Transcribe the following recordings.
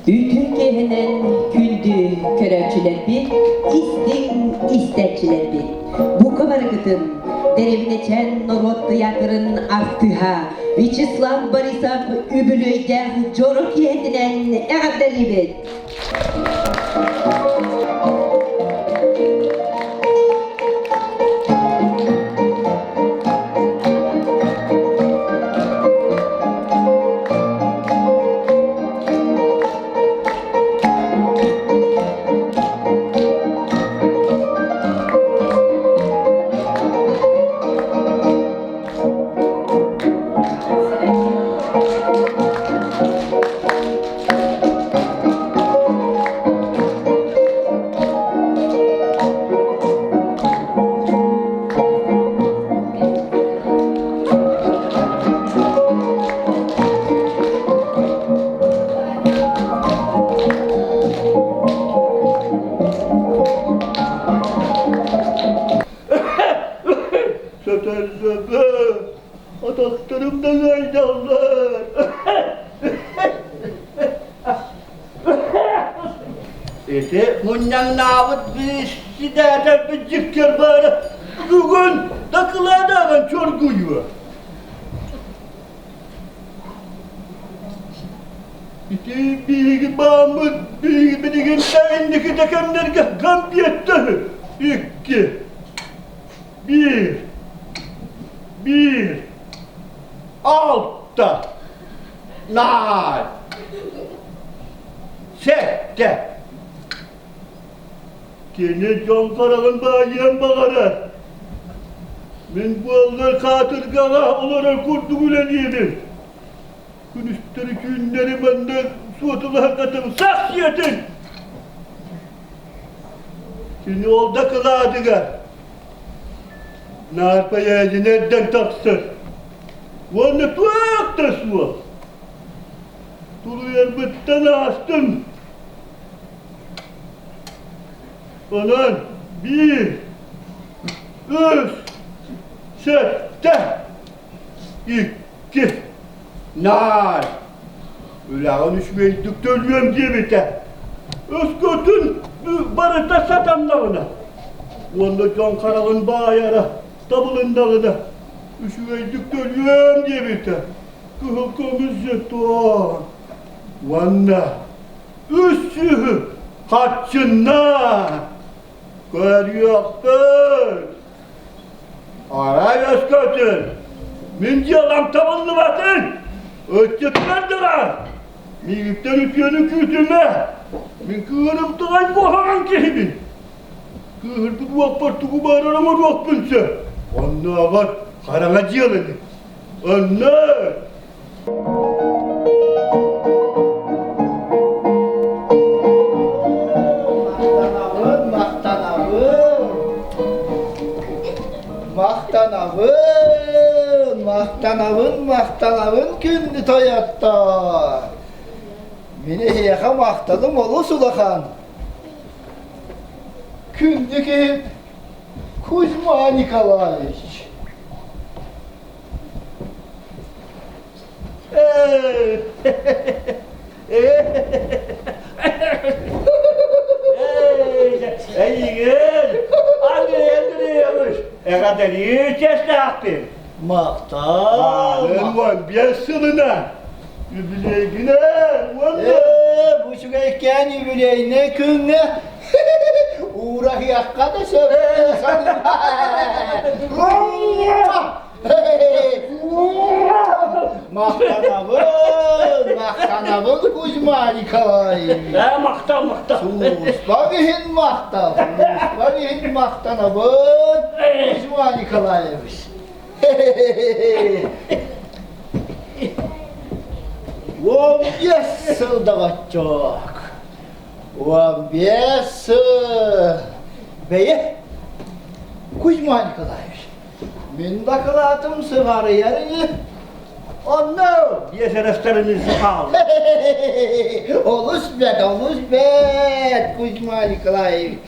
Үтүө киэһэнэн күндү көрөөччүлэрбит, истиҥ истээччилэрбит! Бука барыгытын Дэриэбинэчээн норуот тыйаатырын артыыһа Вячеслав Борисов үбүлүөйдээх дьоро киэһэтинэн эҕэрдэлиибит! Сөтөллөбө, атахтарым да ыалдьаллар. Ити мунньаҥнаабыт бириссидээтэл дьиккэр баара бүгүн дакылаадааҕын чоргуйуо. Ити биһиги бааммыт биһиги билигин да инники да кэмнэргэ гамбиетта үһү. Икки, биир, биир, алта, ноль, сэттэ. Кини дьон хараҕын баайыан баҕарар. Мин буоллар хаатыргаҕа олорор курдук үлэлиибин. Күнүстэри түүннэри манна суотулаһаргатым сах сиэтин! Кини ол дакылаатыгар наарпайаадьын эрдэн тахсар уонна туох да суох. Тулуйарбыттан аастым. Онон биир, үс, сэттэ, икки, наар. Үлэҕин үчүгэйдик төлүөм диэбитэ. Өскөтүн барыта сатаннаҕына уонна дьон хараҕын баайара табылыннаҕына үчүгэйдик төлүөм диэбитэ. Кыһыл көмүс жетон уонна үс сүүһү харчынна көрүөхпүт. Арай өскөтүн мин дьыалам табыллыбатын, ыччаттар даҕан миигиттэн үтүөнү күүтүмэ. Мин кыырымтыгай куһаҕан киһибин. Кыыһырбыт уоппар тугу баарар оҥоруохпун сөп. Оннооҕор хараҥа дьыаланы. Онно Махтанабын, махтанабын. Махтанабын, махтанабын, махтанабын күндү тойоттор. Мин эһиэхэ махталым олус улахан. Күндү киһим Кузьма Николаевич. Эйигин Андрей Андреевич эҕэрдэлиир чэстээхпин. Махтал. Маанын 15 сылына юбилейгинэн уонна Ээ, бу үчүгэйкээн юбилейнай күҥҥэ уураһыахха да сөп Махтанабын, махтанабын, Кузьма Николаевич. Ээ, махтал, махтал. Сулууспаҥ иһин махтал, сулууспаҥ иһин махтанабын, Кузьма Николаевич. 15 сыл доҕоччуок. 15 сыл. Бэйэ, Кузьма Николаевич, Мин бакылаатым сыҕарыйар ини. Онно биэс эрэ хаалла. Олус бэт, олус бэт, Кузьма Николаевич.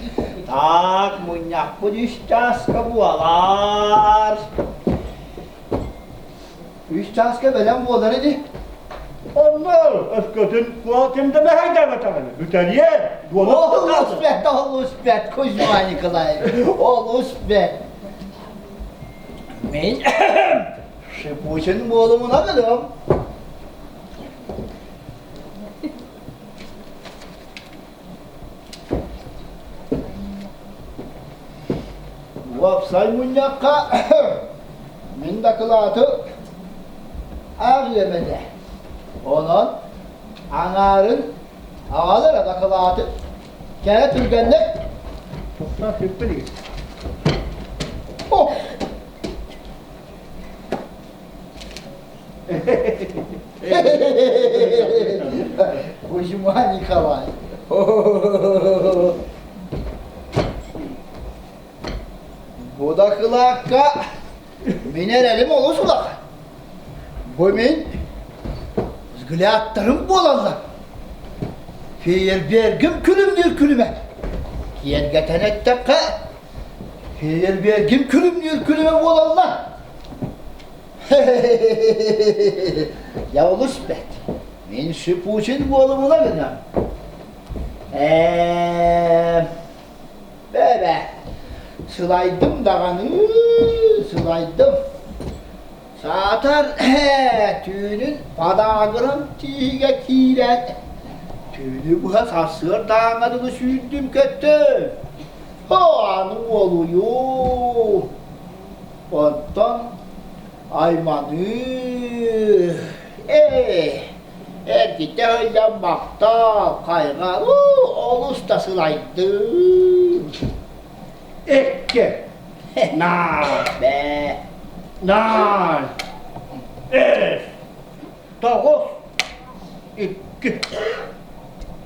Так, мунньахпыт үс чааска буолар. Үс чааска бэлэм буолар ини. Онно өскөтүн ким да мэһэйдээбэтэҕинэ бүтэриэ. Олус бэрт, олус бэрт, Кузьма Николаевич, олус бэрт. Мин Шипучин буолумуна гыным. Уопсай мунньахха мин дакылааты ааҕыам этэ. Онон аҥаарын аҕалара дакылааты кэрэ түргэнник Тохтоо сүппүт О! Кузьма Николаевич. Бу дакылаакка мин эрэлим олус улахан. Бу мин взглядтарым буолаллар. Фейербергим күлүмнүүр күлүмэ. Киэргэтэн эттэххэ, Фейербергим күлүмнүүр күлүмэ буолаллар. Я олус бэрт. Мин Шипучин буолумуна гынам. Ээ, бэбэ, сылайдым даҕаны, сылайдым. Саатар түүнүн падаагырам тииһигэ киирэн, түүнү быһа сарсыардааҥҥа дылы сүүрдүм көттүм. Аны уолуйуу. Онтон айманыы, ээ, эргитэ сылдьан махтал, хайҕал, олус да сылайдым. Экке, наа, Бээ, наа, эс, тоҕус, икки,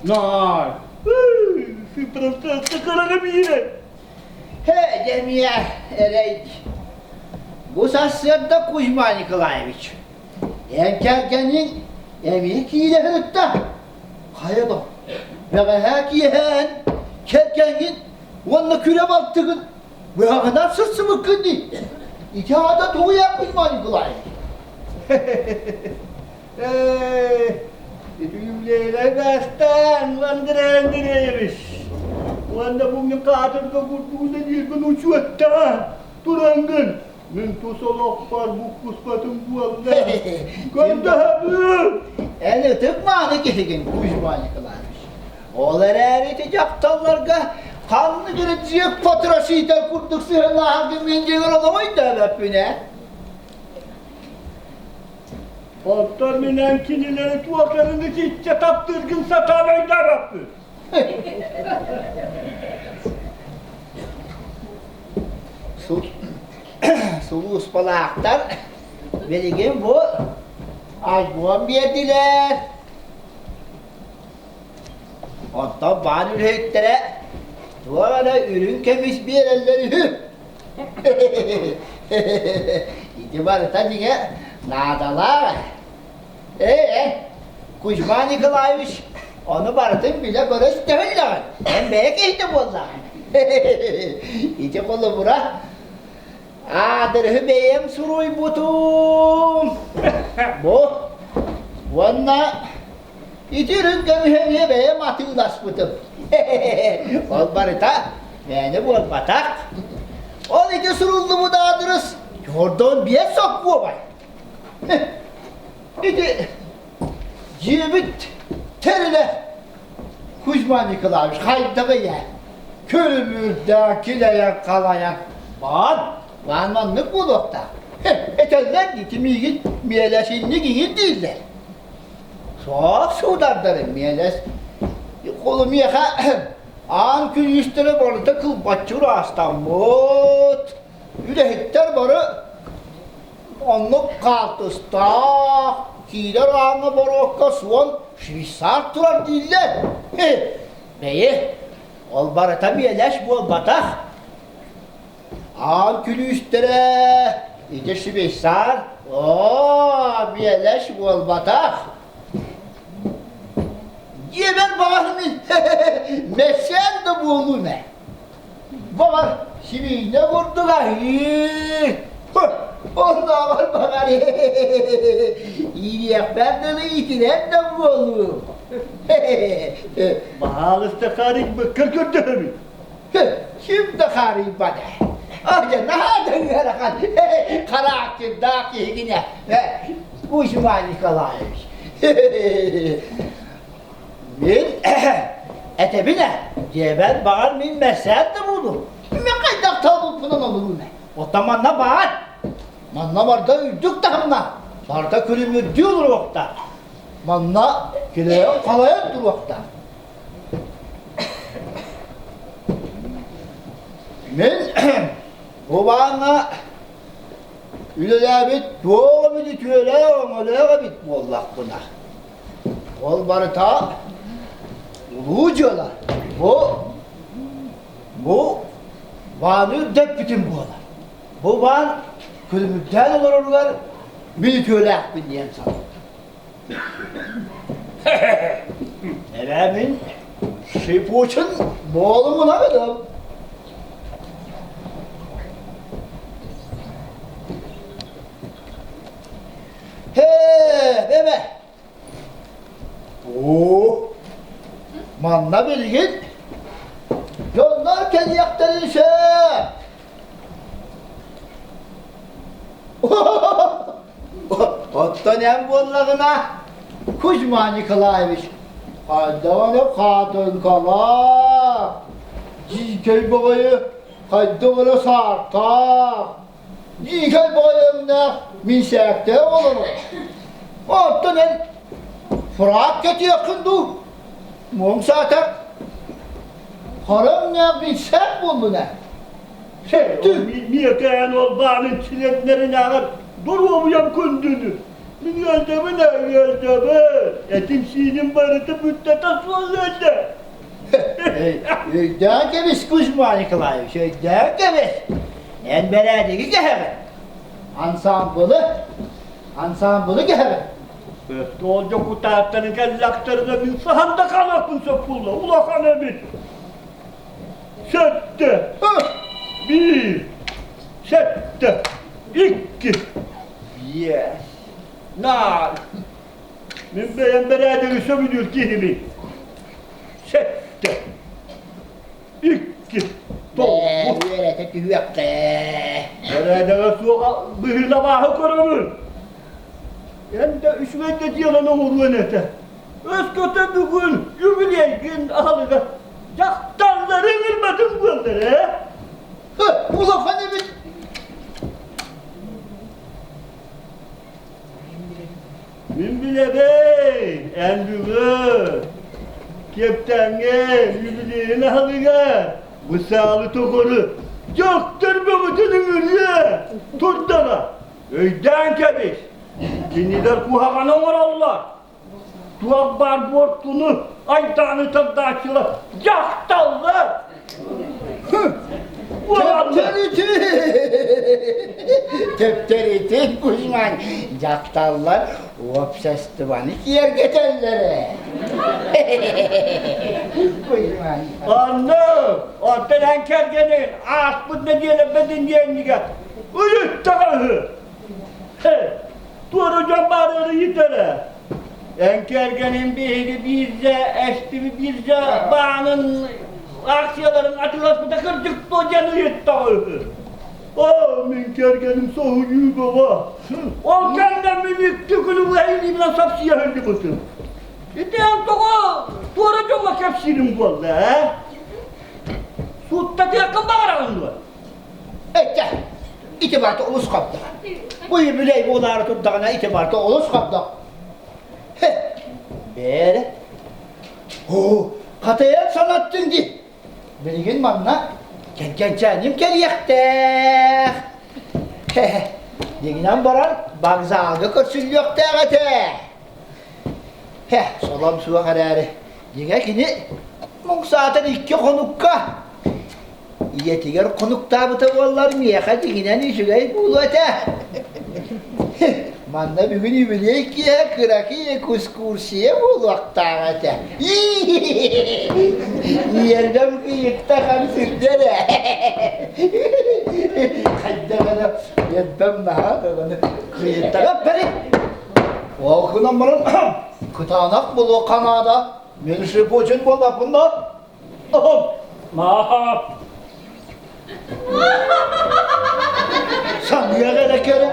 наа, сыпырастаста кыраҕа биирэ. Һэ, дьэмиэ, эрэй. Бу сарсыарда Кузьма Николаевич, эн кэргэниҥ эмиэ киирэ сырытта. Хайа да, бэҕэһээ киэһээн кэргэҥҥин уонна күрэ балтыгын быһаҕынан сырсыбыккын дии. Ити аата тугуй Кузьма Николаевич? Итүүлээрэ бэстээн Андрей Андреевич. Уонна бу мин хаатырга курдугуна диирбин учуоттаа. Турангын мин тус олохпор буккуспатым буолла. Көрдөһөбүн! Эн ытык мааны киһигин, Кузьма Николаевич. Ол эрээри ити дьахталларга ханнык эрэ дьиэк потрошитель курдук сыһыаннаһаргын мин дьиҥэр олох өйдөөбөппүн ээ. Оттон мин эн кинилэри туох эрин итиччэ таптыыргын сатаан өйдөөбөппүн. Сулууспалаахтар билигин бу альбом биэрдилэр. Оттон баан үлэһиттэрэ туох эрэ үрүҥ көмүс биэрэллэр үһү. Ити барыта дьиҥэ наадалаах. Ээ, Кузьма Николаевич ону барытын билэ-көрө истэһиллэҕин. Эн бэйэ киһитэ буоллаҕыҥ. Ити холобура аадырыһы бэйэм суруйбутум. Бу уонна ити үрүҥ көмүһү эмиэ бэйэм атыыласпытым. Ол барыта мээнэ буолбатах. Ол ити суруллубут аадырыс чордон биэс соккуобай. Ити дьиэбит тэрилэ Кузьма Николаевич хайдаҕый ээ? Күлүмүрдээх, килэйэн-халайан. Баан, баан маннык буолуохтаах. Этэллэр дии, миигин миэлэсинник иҥин дииллэр. Суох суудардары миэлэс. Холу миэхэ аан күнүүстэрэ барыта кылбаччы ыраастаммыт. Үлэһиттэр бары оннук хаалтыстаах, киирэр ааҥҥа боруокка суон швейцар турар дииллэр. Бэйи, ол барыта миэлэс буолбатах. Аан күлүүстэрэ ити швейцар, оо, миэлэс буолбатах. Дьиэбэр баҕар мин мэссээн да буолуум ээ. Баҕар сибиинньэ курдук аһыы. Оннооҕор баҕар иириэхпэр дылы итирэн да буолуум. Баһаалыста хаарыйбыккар көрдөһөбүн. Ким да хаарыйбат. Дьэ, наһаа да ыарахан характердаах киһигин ээ, Кузьма Николаевич. Мин этэбин ээ, дьиэбэр баҕар мин мэссээт да буолуум. Мин хайдах талбыппынан олоруум ээ. Оттон манна баар. Манна барда үрдүк таһымна. Барда күлүмүрдүү олоруохтаах. Манна килэйэн халайан туруохтаах. Мин бу бааҥҥа үлэлээбит туох эмит үтүөлээх-өҥөлөөх эбит буоллахпына, ол барыта улуу дьыала. Бу бу бааны үрдэппитим буолар. Бу баан күлүмүрдээн олороругар мин үтүөлээхпин диэн саныыбын. Эбээ мин Шипучин буолумуна гыным. Хээ, бэбэ. Оо, манна билигин дьоннор кэлиэхтэрин сөп. Оттон эн буоллаҕына, Кузьма Николаевич, хайдах эрэ хаатыҥкалаах, дьиикэй баҕайы хайдах эрэ саартаах, дьиикэй баҕайы өҥнөөх минсээктээх олорор. Оттон эн фрак кэтиэххин дуу? Муҥ саатар, хара өҥнөөх минсээк буоллун ээ. Миэкээн ол баанын чилиэннэринээҕэр доруобуйам күндүнү. Мин ыалдьабын ээ, ыалдьабын. Этим-сииним барыта бүттэтэ суол ыалдьа. Өйдөөн кэбис, Кузьма Николаевич, өйдөөн кэбис. Эн бэрээдэги кэһэҕин. Ансаамбылы, ансаамбылы кэһэҕин. Ол дьокутааттарын кэллэхтэринэ мин саһан да хаалыахпын сөп буолла, улахан эбит. Сэттэ, биир, сэттэ, икки, биэс, наар. Мин бэйэм бэрээдэги сөбүлүүр киһибин. Сэттэ, икки, тоҕус. Үөрэтэ түһүөххэ. Бэрээдэгэ суоҕа быһыылабааһы көрөбүн. Эн да үчүгэй да дьыаланы оҥоруон этэ. Өскөтө бүгүн юбилейгин аһылыга дьахталлары ыҥырбатын буоллар ээ? Улахан эбит. Мин билэбин, эн бүгүн киэптээҥҥэ юбилейин аһылыга бу саалы токору дьахтар бөҕөтүн ыҥырыа турдаҕа. Өйдөөн кэбис, кинилэр куһаҕаны оҥороллор. Туох баар буортуну айдааны тардааччылар дьахталлар! Төптөрүтүн Кузьман дьахталлар уопсастыбаны киэргэтэллэр ээ. Кузьман. Онно, оттон эн кэргэниҥ ааспыт нэдиэлэ бэдиньиэнньигэ ыйыттаҕа үһү. Туора дьон баары ыйытара. Эн кэргэним биһиги биирдэ эстиби биирдэ баанын акцияларын атыыласпыта кырдьык дуо диэн ыйыттаҕа үһү. Оо, мин кэргэним соһуйуу бөҕө. Ол кэннэ мин икки күнү быһа илиибинэн сапсыйа сылдьыбытым. Ити эн тоҕо туора дьоҥҥо кэпсиирим буолла, ээ? Сууттатыаххын баҕараҕын дуо? Этэ, ити барыта олус хабдах. Бу үбүлэй буолаары турдаҕына ити барыта олус хабдах. Хе, бээрэ. Оо, хатайан санаттыҥ дии. Билигин манна кэргэнчээним кэлиэхтээх. Хе, дьиҥинэн баран вокзалга көрсүллүөхтээх этэ. Хе, солом суох эрээри, дьиҥэ кини муҥ саатар икки хонукка Ийэтигэр хонуктаабыта буоллар миэхэ дьиҥинэн үчүгэй буолуо этэ. Манна бүгүн юбилей киэһэ кыракый экскурсия буолуохтаах этэ. Иэрдэм кыйыкта хам сылдьар ээ. Хайдах эрэ Үөрдüm наһаа даҕаны кыйыттара бэри. Ол гынан баран кытаанах буолуохха наада. Мен шипучун буолбаппын да. Саныах эрэ кэрэ.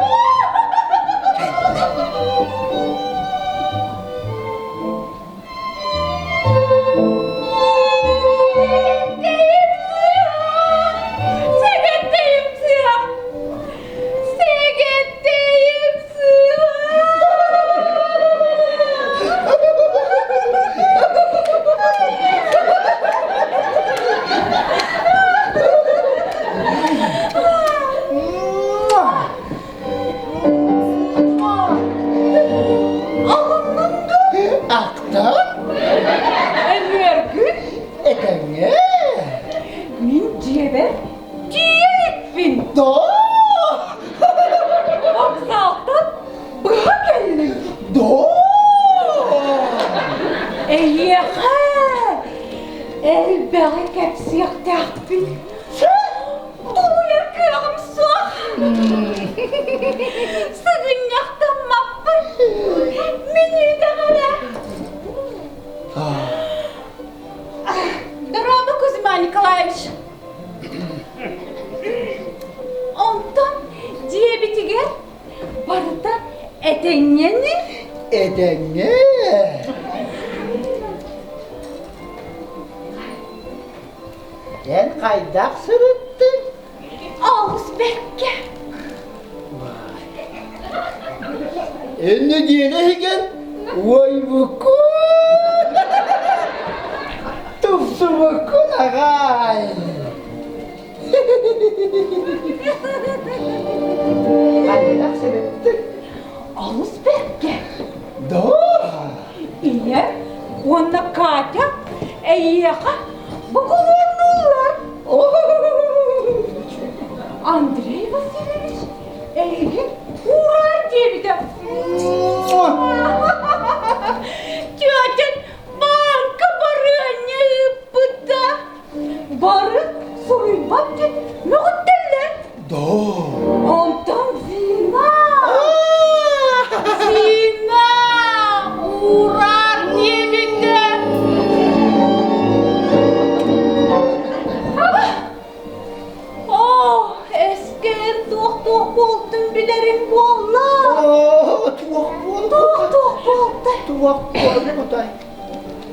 Сэгэттейим сыа! Сэгэттейим сыа! Алынным да? Ахтан? Өмүөргүн? Этэҥҥэ? Мин дьиэбэр тиийэ иликпин. Да? Вокзалтан быһа кэллим. Да? Эйиэхэ элбэҕи кэпсиэхтээхпин. Тулуйар кыаҕым суох. Сыгынньахтаммаппын. Мин үтэҕэрэ. Дорообо, Кузьма Николаевич. Онтон дьиэбитигэр барыта этэҥҥэни? Этэҥҥэ. Эн хайдах сырыттыҥ? Олус бэркэ. Эн нэдиэлэ иһигэр уойбуккун, тупсубуккун аҕай. Хайдах сырыттыҥ? Олус бэркэ. Да? Ийэ уонна Катя эйиэхэ букулуоннууллар. Андрей Васильевич эйигин уураар диэбитэ. Тетя бааҥка барыанньа ыыппыта. Бары суруйбат диэн мөҕүттэллэр. Да. Онтон Зина! Зина! Уураар диэбитэ. Оо, эскээн туох-туох буолтун билэрин буолла. Туох буолбутай? Туох-туох буолта? Туох буолбутай?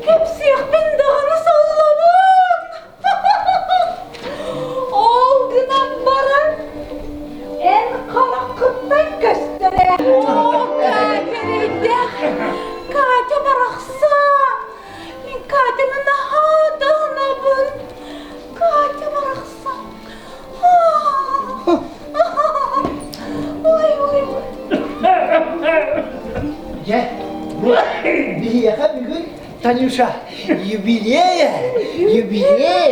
Кэпсиэхпин даҕаны саллабын. Ол гынан баран эн хараххыттан көстөрө. Оо, Катя эрэйдээх, Катя барахсан. Мин Катяны наһаа даҕанабын. Катя барахсан. Ой, ой, ой. Дьэ, бу биһиэхэ бүгүн Танюша, юбилей, юбилей.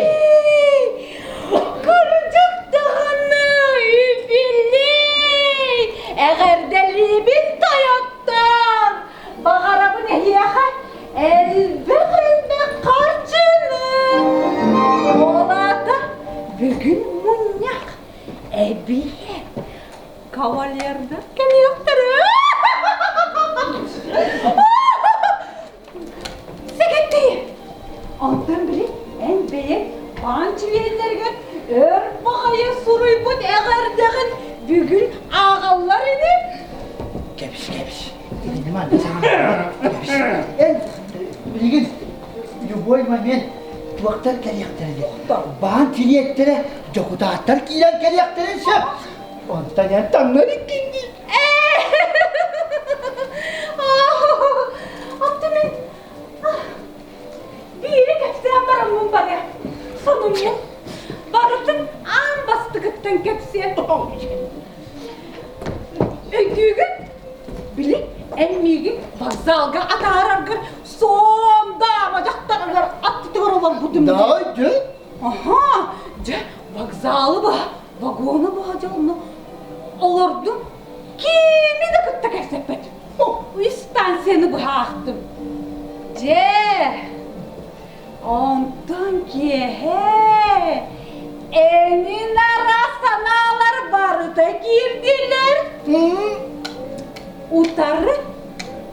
Кырдьык даҕаны юбилей! Эҕэрдэлиибин тойоттор! Баҕарабын эһиэхэ элбэх-элбэх харчыны! Ол аата бүгүн мунньах эбиэт кавалердар кэлиэхтэрэ. Сэгэттии! Онтон били эн бэйэҥ баан чилиэннэригэр өр баҕайы суруйбут эҕэрдэҕин бүгүн ааҕаллар ини? Кэбис, кэбис. Итини манна саҥарма. Кэбис. Эн билигин любой момент туохтар кэлиэхтэрэ диэн. Баан чилиэттэрэ дьокутааттар киирэн кэлиэхтэрин сөп. Онтон эн таҥнар иккин дии. Оттон мин биири кэпсээн бараммын барыа. Сонуммун барытын аан бастакыттан кэпсиэм. Өйдүүгүн? Били эн миигин вокзалга атаараргар суондаама дьахтарыгар аттытыгар олорбутум Да, дьэ. Аха, дьэ, вокзалы баһа, вагону баһа дьэ онно олордум. Кими да кытта кэпсэппэт. Станцияны быһаахтым. Дьэ, онтон киэһэ эҥин араас санаалар барыта киирдилэр. Утары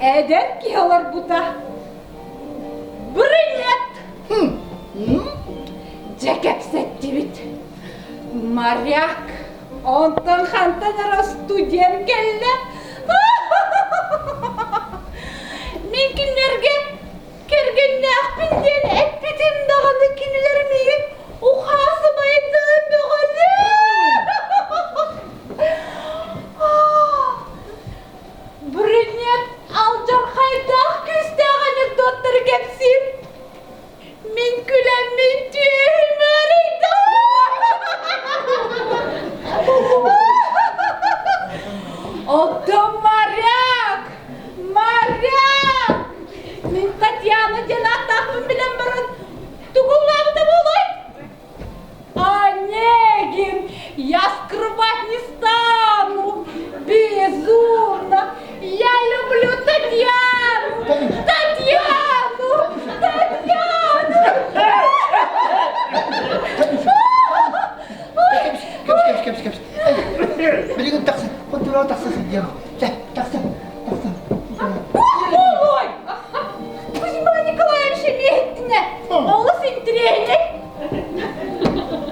эдэр киһи олорбута. Брюнет! Дьэ кэпсэттибит. Моряк онтон хантан эрэ студент кэллэ. Мин кинилэргэ кэргэннээхпин диэн эппитим даҕаны кинилэр миигин ухаасыбайдаан бөҕөнү. Брюнет алдьархайдаах күүстээх анекдоттары кэпсиир. Мин күлэммин түөһүм ыарыйда. Оттон моряк, моряк! Мин Татьяна диэн ааттаахпын билэн баран тугу ыллаабыта буолуой? Онегин, я скрывать не стану, безумно, я люблю Татьяну, Татьяну, Татьяну. Кэпс, кэпс, кэпс, кэпс. Билигин тахса, хонтураҕа тахса сылдьыаҕым. Чэ, тахса, тахса. Ой, Кузьма Николаевич эмиэһиттинэ, олус интириэһинэй.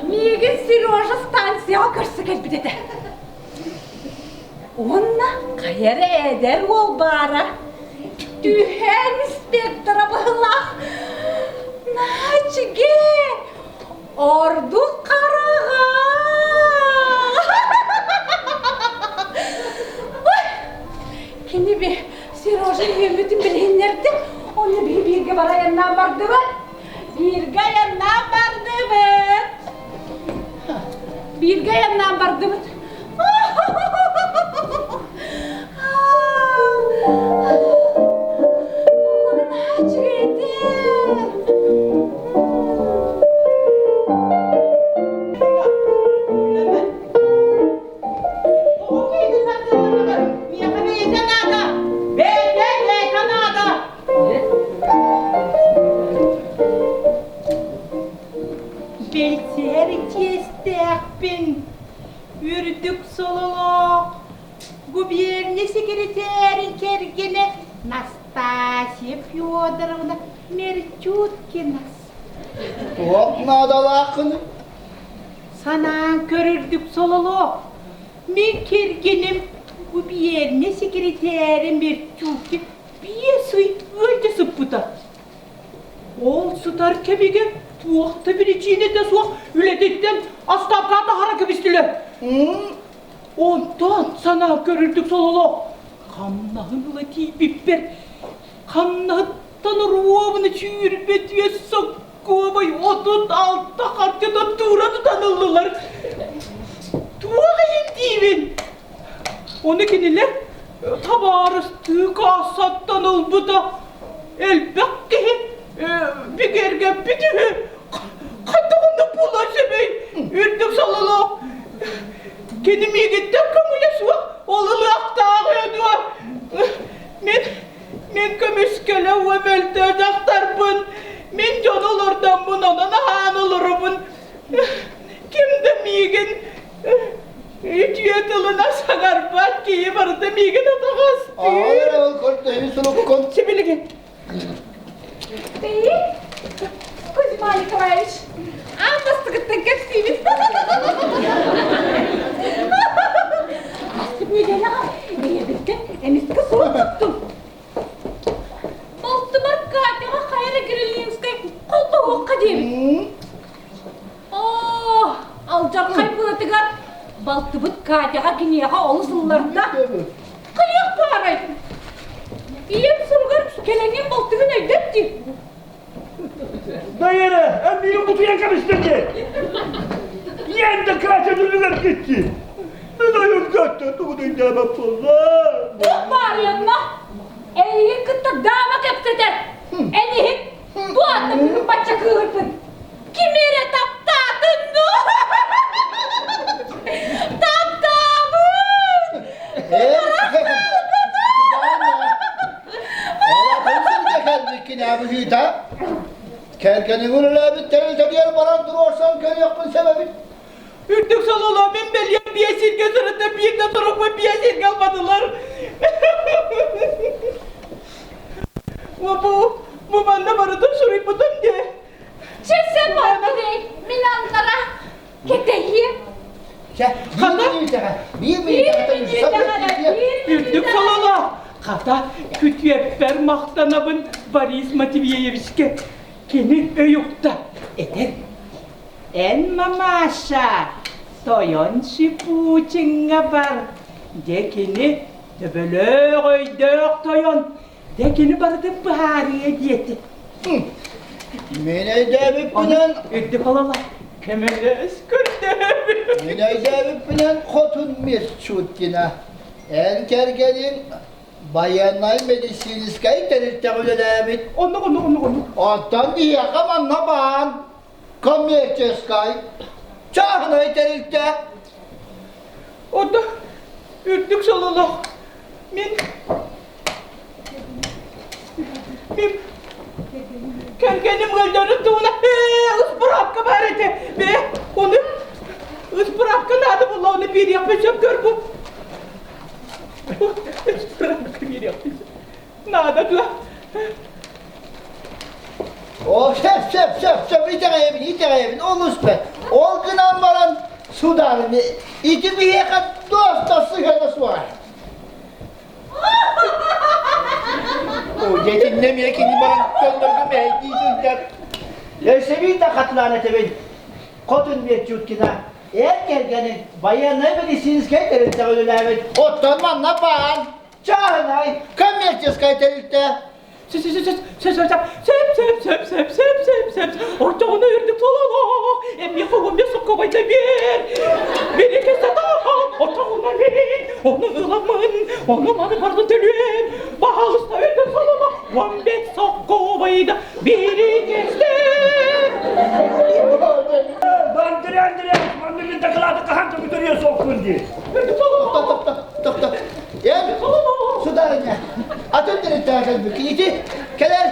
Миигин Сережа станцияҕа көрсө кэлбит этэ. Уонна хайа эрэ эдэр уол баара. Түһээн инспектора быһылаах. Наачыге! Ордук хараҕа! Кини би Сережа үөммүтүн билиһиннэрдэ. Онно биһи бииргэ бара айаннаан бардыбыт. Бииргэ айаннаан бардыбыт. Бииргэ айаннаан бардыбыт. Миэхэ бэйэтэ наада! Бэйэтэ бэйэтэ наада! Билсиһэр чиэстээхпин, үрдүк сололоох губерния секретарын кэргэнэ Настасья Федоровна Мерчуткина. Туох наадалааххыный? Санаан көрүрдүк сололоох. Мин кэргэним губерния секретарэ Мерчуткин 5 ый ыалдьа сыппыта. Ол сытар кэмигэр туох да биричиинэтэ суох үлэтиттэн отставкаҕа таһааран кэбистилэр. Онтон санаа көрүрдүк сололоох хамнаһын ыла тиийбиппэр хамнаһыттан оруобуна сүүрбэ түөс соккуобай 36 харчыта туура тутан ыллылар. Туох иһин диибин? Ону кинилэр табаарыстыы каассаттан ылбыта элбэх киһи бигэргэппит үһү. Хайдах оннук буолуон сөбүй? Үрдүк сололоох. Кини миигиттэн көҥүлэ суох ол ылыахтаах үһү дуо? Мин мин көмүскэлэ уо мөлтөө дьахтарбын. Мин дьону олордоммун, онон аһаан олоробун. Ким да миигин үтүө тылына саҥарбат киһи барыта миигин атаҕастыыр. Ол көрдөһүү суруккун. Сибилигин. Ты, Кузьма Николаевич, аан бастакыттан кэпсиибин. Астык неделяҕа ийэбиттэн эмискэ сурук туттум. Балтыбар Катяҕа хайа эрэ Грилинскай холбоһуохха диэбит. Оо, алдьархай быатыгар балтыбыт Катяҕа киниэхэ олус ылларда. Хайыах баарай? Ийэм суругар кэлэҥҥин балтыгын өйдөт дии. Дай эрэ, эн миигин бутуйан кэбистэ дии. Ийэм да Катя дүлүгэр китти. Мин ойум көттө, тугу да өйдөөбөт буолла. Туох баарыйанна? Эйигин кытта дама кэпсэтэр. Эн иһин бу аты бүгүн бачча кыыһырбын. Ким эрэ таптаатын дуо? Таптаабын! Кэргэниҥ үлэлээбит тэрилтэтигэр баран туруорсан көрүөхпүн сөбөбүт. Үрдүк сололоо мин бэлиэм биэ сиргэ сырытта биир да сурукпун биэ сиргэ ылбатылар. Бу, бу манна барытын суруйбутум дии. Чэсэ Андрей, мин антара кэтэһиэм. Чэ, биир мүнүүтэҕэ, биир мүнүүтэҕэ Үрдүк сололоо. Хата, күтүөппэр махтанабын Борис Матвеевичке. Кини өй укта, этэр. Эн, мамаша, тойон Шипучиҥҥа бар. Дьэ кини төбөлөөх өйдөөх тойон, дьэ кини барытын быһаарыа диэтэ. Мин өйдөөбүппүнэн Үрдүк олола көмөлөс көрдөһөбүн. Мин өйдөөбүппүнэн хотун Мирчуткина эн кэргэниҥ байыаннай медицинскэй тэрилтэҕэ үлэлээбит. Оннук, оннук, оннук, оннук. Оттон биһиэхэ манна баан коммерческай, чааһынай тэрилтэ. Онно үрдүк сололоох мин мин кэргэним ыалдьарын туһунан ыспыраапка баар этэ. Бээ, ону ыспыраапка наада буолла, ону биэриэхпин сөп көрбүт. Ыспыраапка биэриэхпин сөп. Наада дуо? О, сөп, сөп, сөп, сөп, итэҕэйэбин, итэҕэйэбин, олус бэрт. Ол гынан баран, сударыня, ити биһиэхэ туох да сыһыана суоҕа. О, дьэ, итиннэ эмиэ кини баран көннөргө мэһэйдии сылдьар. Өссө хатылаан этэбин, хотун Миэтчуткина, эр кэргэнин байыаннай медицинскэй тэрилтэҕэ үлэлээбит, оттон манна баан, чааһынай, коммерческай тэрилтэ. Сөп, сөп, сөп, сөп, сөп, сөп, сөп, сөп, сөп. Ортоҕуна үрдүк сололоох, эмиэхэ уон биэс соккобайда биэр. Бирике сатаах, ортоҕуна мин, ону ыламмын, ону маны барытын төлүөм. Баһаалыста үрдүк сололоох, 15 соккобайда бирике Андрей Андреевич, манна мин дакылааты хаһан да бүтэрүө суохпун дии. Үрдүк сололоох. Топ, топ, топ. Эн, сударыня, атын тэрилтэҕэ кэлбиккин ити кэлэр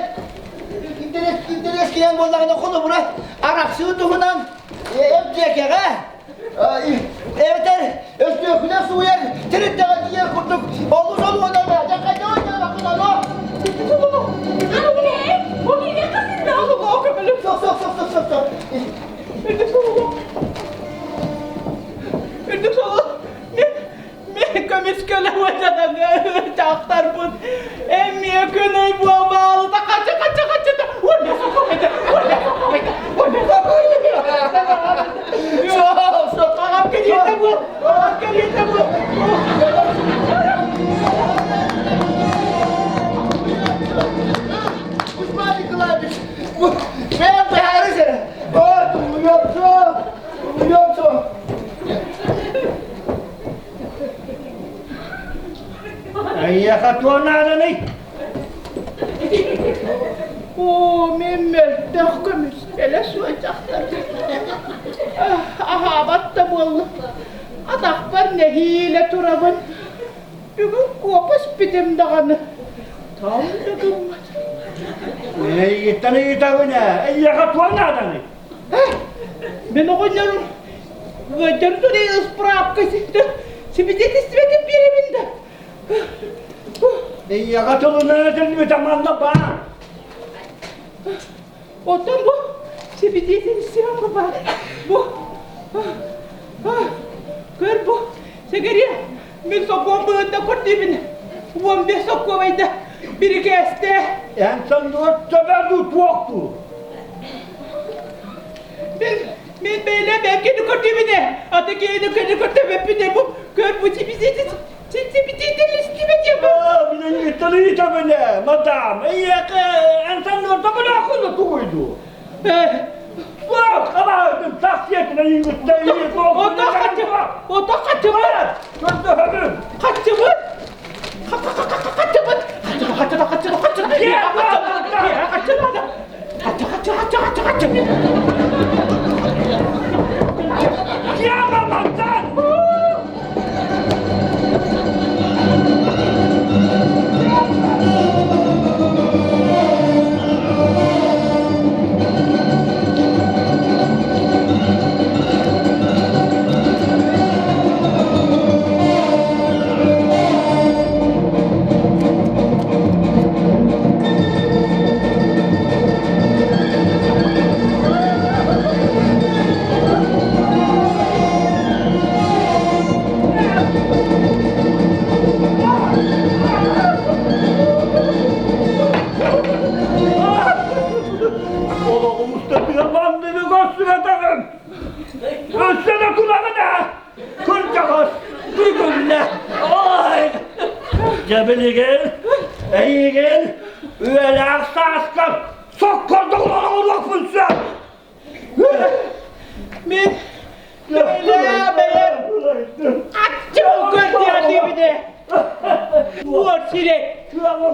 интэриэс интэриэс киирэн буоллаҕына холобура арахсыы туһунан эптиэкэҕэ эбэтэр өстөөхүнэ сууйар тэрилтэҕэ тиийэр курдук олус олуона дьэ хайдах Андрей, бу миигин хасында. Стоп, стоп, стоп, стоп, стоп, стоп. Үрдүк сололоох. Үрдүк сололоох. Мин көмүскэлэ дьахтарбыт эмиэ күнүй буолбаалыта хача хача хачата уонна сокуойда уонна сокуойда уонна сокуойда аҕам кэлиэтэ бу аҕам кэлиэтэ бу Кузьма Николаевич, мен быһаарыс эрэ. Ой, тулуйуом тулуйуом суох. Эйиэхэ туох нааданый? Оо, мин мөлтөх көмүскэлэ суох дьахтар. Аһаабат да буоллум. Атахпар нэһиилэ турабын. Бүгүн куопа испитим даҕаны. Там да гыммат. Эйигиттэн ыйытабын ээ. Эйиэхэ туох нааданый? Мин оҕонньорум ыалдьар тури ыспыраапка сибидиэтистибэтин биэрэбин да. Эйиэхэ тылынан этиллибитэ манна баар. Оттон бу сибидиэтистибэм баар. Бу көр бу сэгэриэ мин сокуон быһыытынан көрдүүбүн. 15 сокуобайда бирикээстээ. Эн санныгар төбө дуу туох дуу? Мин мин бэйэлэм бэккини көрдүүбүнэ, аты киһини кини көрдөбөппүнэ бу көр бу сибидиэтэлистибэтэ Мин ыйытабын мадам, эйиэхэ эн санныгар төбөлөөххүн тугуй дуу? Туох абаһытын тахсиэтинэ иҥиттэ Ото ото хаччыбыт! Көрдөһөбүн! Хаччыбыт! Хаччыбыт! Хаччыбыт! Хаччыбыт! Хаччыбыт! Хаччыбыт! Хаччы, хаччы, хаччы, хаччы! Яма мантан! Дьэ билигин эйигин үйэлээх сааскар соккордук олоруохпун сөп. Мин бэйэм аччык көрдүөтүбүнэ Буор сирэй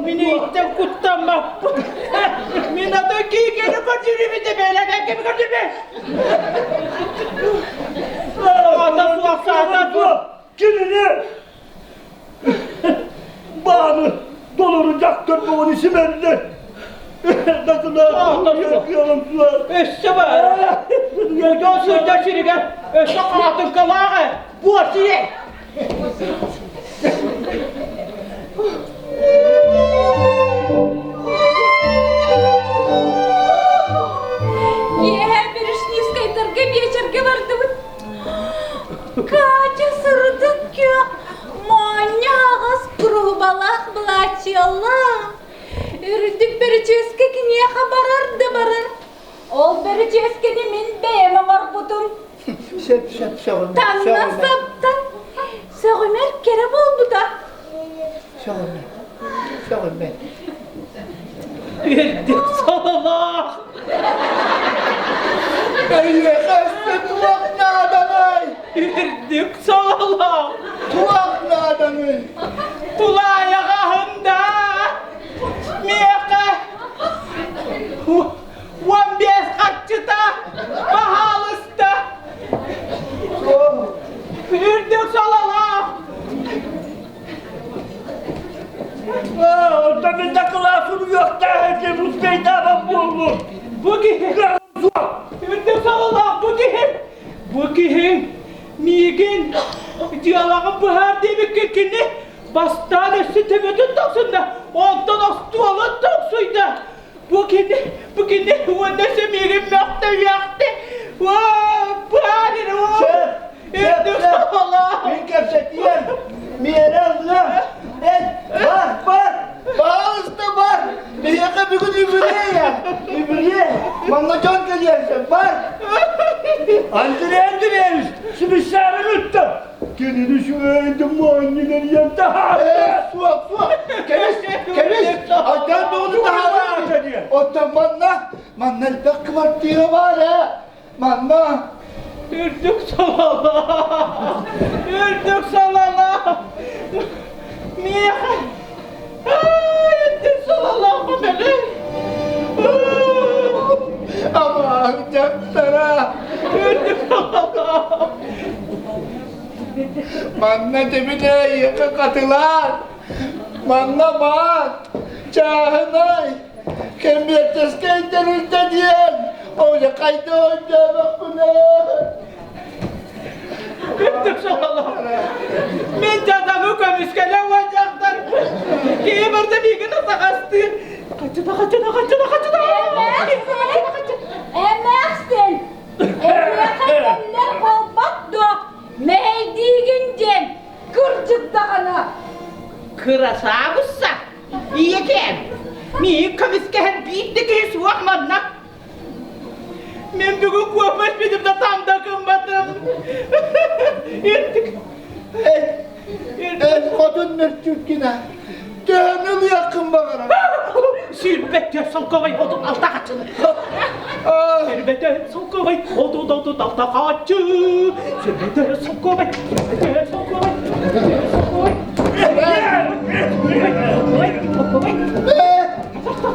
мин иттэн куттаммаппын. Мин аты киикени көрдүрүбүтэ бэйэлэбэккэ көрдүрбэ. Ата суох саата суох. Кинини бааны толору дьахтар буолан симэллэр. Өссө бар. Дьон сылдьар сиригэр өссө хаатыҥкалаах ээ. Буор сирэй. Киэһэ Бережневскайдарга биэчэргэ бардыбыт. Катя сырдык күөх, моонньо аҕас куруһубалаах былаачыйалаах. Үрдүк бөрүчүөскэ киниэхэ барар да барар. Ол бөрүчүөскэни мин бэйэм оҥорбутум. Сөп, сөп, сөҕүмэр, Таҥна сөҕүмэр. саптан сөҕүмэр кэрэ буолбута. Сөҕүмэр, сөҕүмэр. Үрдүк сололоох. Эйиэхэ өссө туох нааданый? Үрдүк сололоох. Туох нааданый? Тулаайаҕаһын да миэхэ 15 харчыта баһаалыста. Үрдүк сололоох. Онтон мин дакылаат суруйуохтаах этим, успейдаабат буоллум. Бу киһи үрдүк сололоох бу киһи бу киһи миигин дьыалаҕын быһаар диэбиккин кини бастаан өссө төбөтүн тохсунна, онтон остуолун тохсуйда. Бу кини, бу кини уонна өссө миигин мөхтө-үөхтэ. Баар Сөп, сөп, сөп. Мин кэпсэтиэм. Миэрэ ылыам. Эт, бар, бар. Баҕалыста бар. Биһиэхэ бүгүн үбүлүөй Үбүлүөй. Манна дьон кэлиэн сөп. Бар. Андрей Андреевич, сибисээрин ыттым. Кинини сүөйдүм моонньун эрийэн таһаарда. Суох, суох. Кэбис, кэбис. Айдаан бөҕөнү таһаарар. Оттон манна, манна элбэх квартира баар ээ. Манна Үрдүк сололоох. Үрдүк сололоох. Миэхэ. Ай, үрдүк сололоох бэлэ. Амаан дьахтара. Үрдүк сололоох. Манна тибинэ ийэхэ хатылаан. Манна баар. Чааһынай. Кэмиэрчэскэй тэрилтэ диэн. Оля хайда өйдөөбөккүнэ. Үрдүк сололоох. Мин дьадаҥы көмүскэлэ уон дьахтар. Киһи барда миигин атаҕастыыр. Хаччыта, хаччыта, хаччыта, хаччыта. Эмээхсин! Эһиэхэ кэллэр буолбат дуо? Мэһэйдиигин диэн, кырдьык даҕаны. Кырасаабысса, ийэкэм, миигин көмүскэһэн биир да киһи суох манна. Мин бүгүн куоппас бүтүм да там да гымматым. Ирдик. Эн хотун Мөрчүккүнэ, төһөнү ылыаххын баҕарар? 24 солкуобай 36 хаччыны. 24 солкуобай 36 хаччы. 24 солкуобай, 24 солкуобай, 24 солкуобай.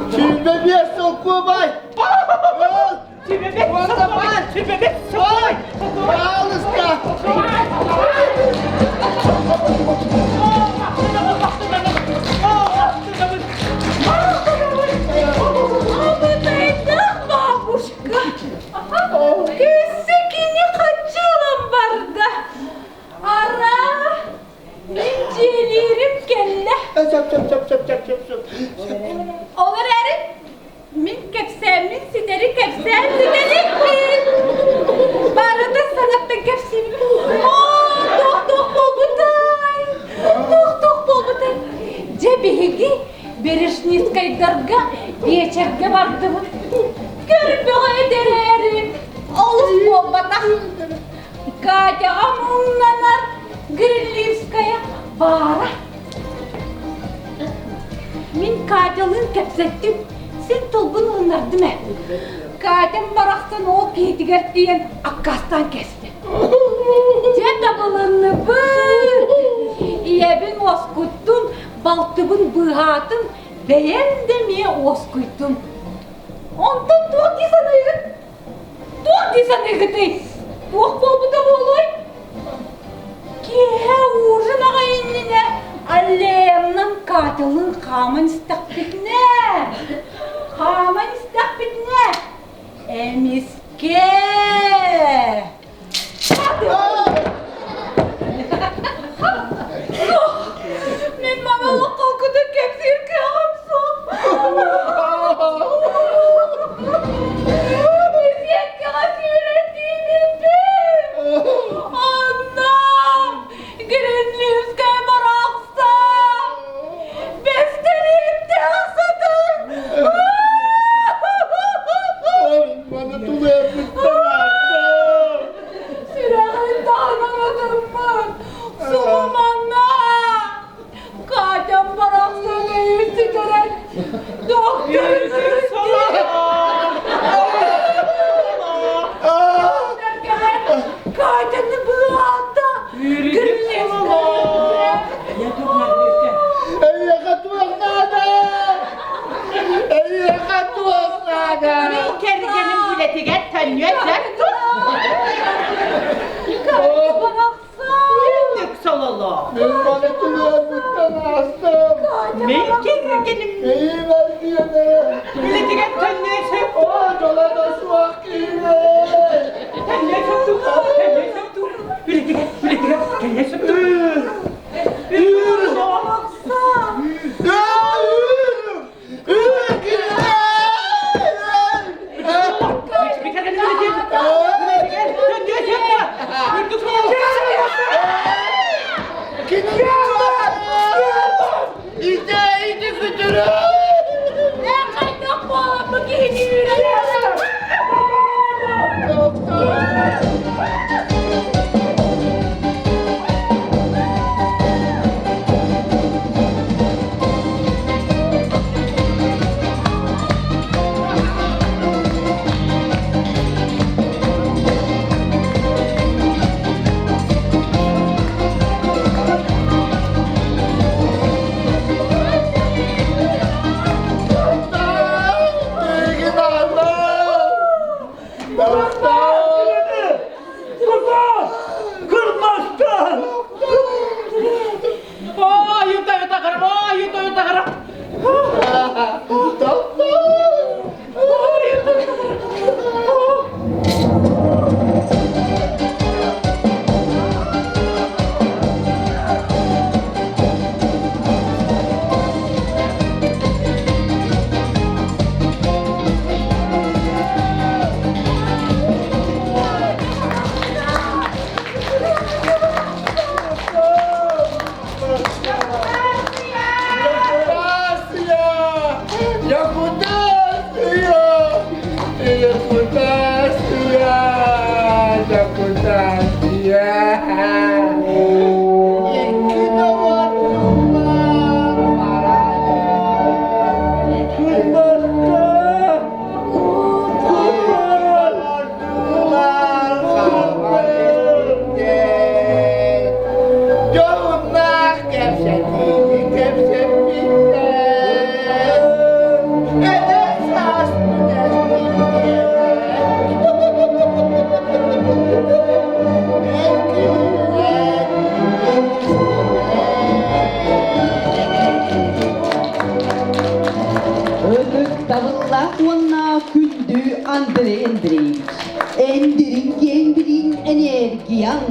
Солкуобай, 25 солкуобай! 25 солкуобай, 25 солкуобай. Пожалуйста! Абытайдаах бабушка! Өссө кини хаччылан барда. Ара, мин дьиэлиирим кэллэ. Сөп, сөп, сөп, сөп, сөп, сөп, сөп. Ол эрээри Мин кэпсээммин ситэри кэпсээн бүтэликпин. Барытын санаттан кэпсиибин. Оо, туох-туох буолбутай? Туох-туох буолбутай? Дьэ биһиги Бережницкайдарга биэчэргэ бардыбыт. Көрбөҕө эдэрээри олус буолбатах. Катяҕа муҥнанар Грилливская баара. Катялыын кэпсэттим. Син тылбын ылыннардым ээ. Катям барахсан ол киһитигэр тиийэн аккаастаан кэстэ. Дьэ табылынныбыт! Ийэбин уоскуттум, балтыбын быыһаатым, бэйэм да эмиэ уоскуйдум. Онтон туох дии саныыгыт? Туох дии саныыгытый? Туох буолбута буолуой? Киэһэ ужин аҕай иннинэ аллеянан Катялыын хааман истэхпитинэ, хааман истэхпитинэ, эмискэ Мин мама олоххолкутун кэпсиир кыаҕым суох. Беседкаҕа сүүрэн тиийбиппин. Анна! Гринливская барахсан! Бэстэлиэттээх сытар! Маны тулуйарбыттан ааттым. Сүрэҕин таһынан ытыммыт, сулуманна! Катям барахсан өйүн сүтэрэн, доктор Катяны быата! Эйиэхэ туох наада? Эйиэхэ туох наада? Мин кэргэним үлэтигэр төннүө сөп. Үрдүк сололоох. Мин маны тулуйарбыттан аастым. Мин кэргэним Эйиэхэ диэнэ. Үлэтигэр төннүө сөп. Оо, дьоло да суох киһи. Төннүө сөп дуу, төннүө сөп дуу. Үлэтигэр, үлэтигэр төннүө сөп дуу. Кырбастан! Дьоһуннаах кэпсэтиини кэпсэппиттэр. Эдэр сааспын Ытыктабыллаах уонна күндү Андрей Андреевич, эндирин киэҥ энергияҥ,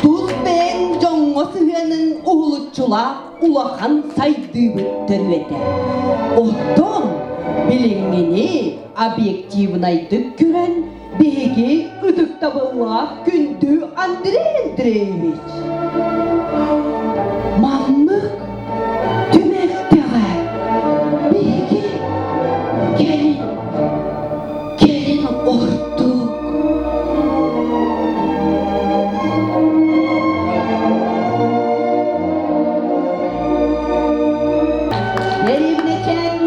тус бэйэҥ дьоҥҥо сыһыаныҥ уһулуччулаах улахан сайдыыбыт төрүөтэ. Оттон билиҥҥини объективнайдык көрөн биһиги ытыктабыллаах күндү Андрей Андреевич маннык түбэлтэҕэ биһиги кэлин кэлин ордук Дэриэбинэчээн.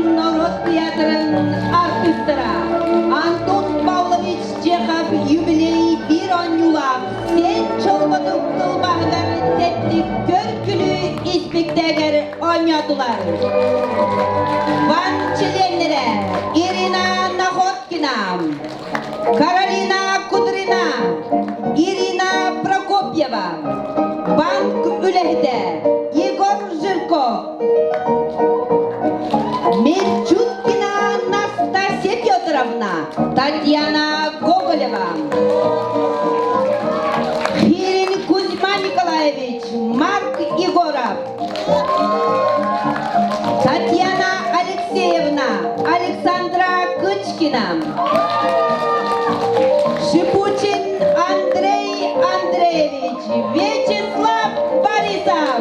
юбилей биир оонньуулаах Сиэн Чолбодук тылбааһыгар тэттик көр-күлүү испиктээгэр оонньоотулар. Ван чилиэннэрэ Ирина Находкина, Каролина Кудрина, Ирина Прокопьева, банк үлэһитэ Егор Жирков, Мельчуткина Настасья Федоровна, Татьяна Гоголева, Хирин Кузьма Николаевич, Марк Егоров, Татьяна Алексеевна, Александра Кычкина, Шипучин Андрей Андреевич, Вячеслав Борисов.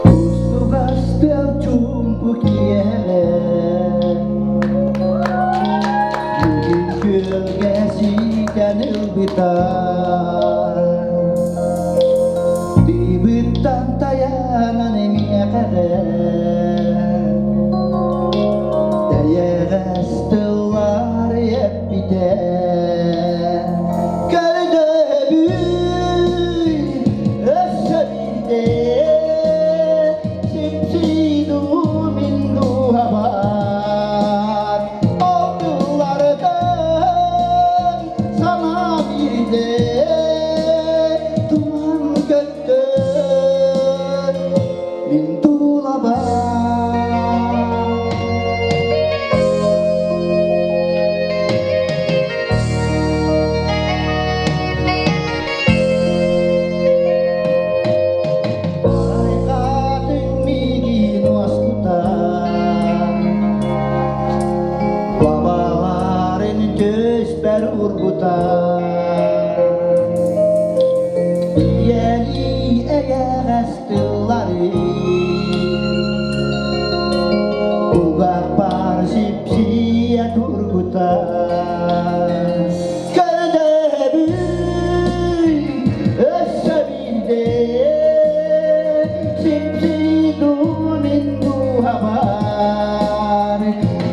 Устугастыам чуумпу киэһэ Бүгүн күөлгэ сиикэн ылбыта Тыыбыттан тайанан эмиэхэ Тэйэҕэс тыллар эппитэ Көрдөбүй өссө биирдэ Сипсийдуу мин дууһабар Ол тыллардан санаа биирдэ Туман көттө мин тулабар. Байқатын миигин уоскутан, Бабаларын түспэр ургутан, Ийэлии эйэҕэс тыллары Угаппар сипсийэ тургутан Көрдөбүй өссө биирдэ Сипсийдуу мин дууһабар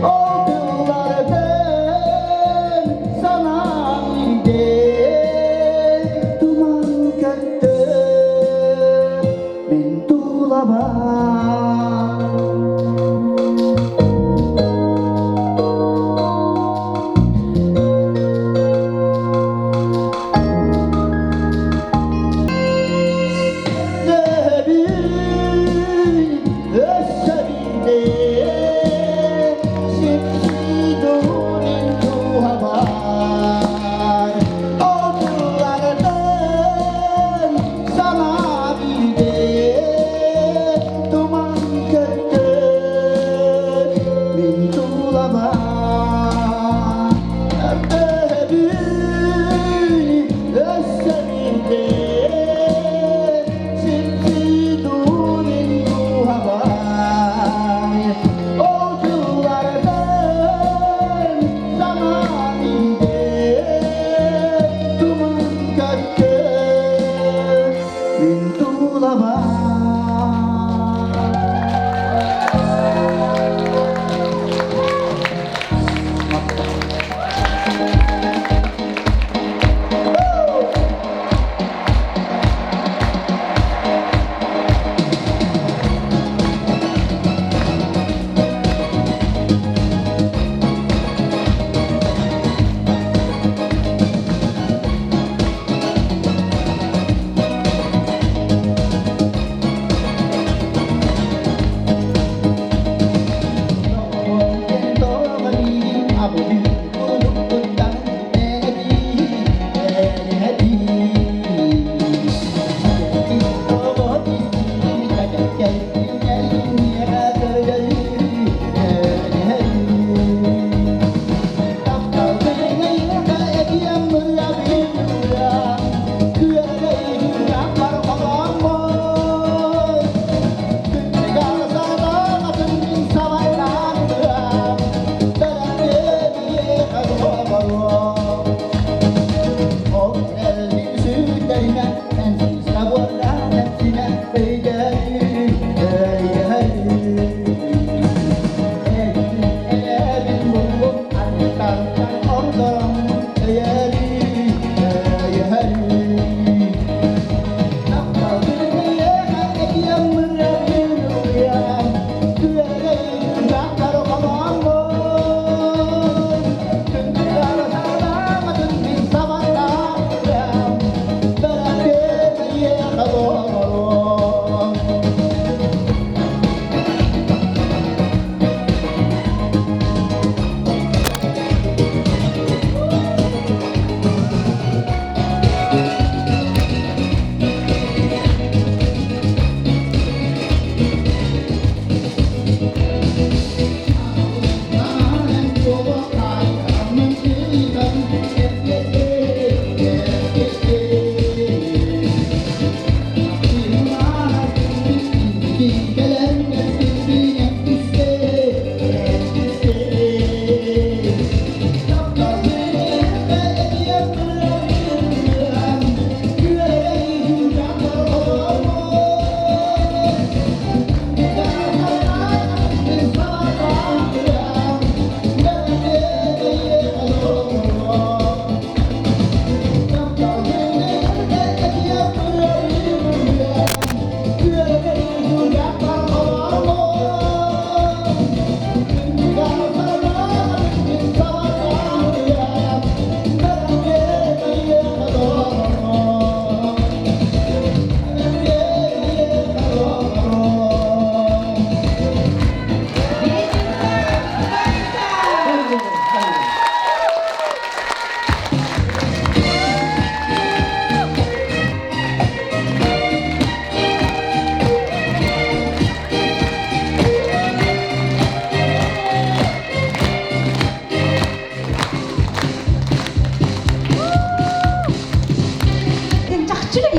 Ол тыллартан санаам.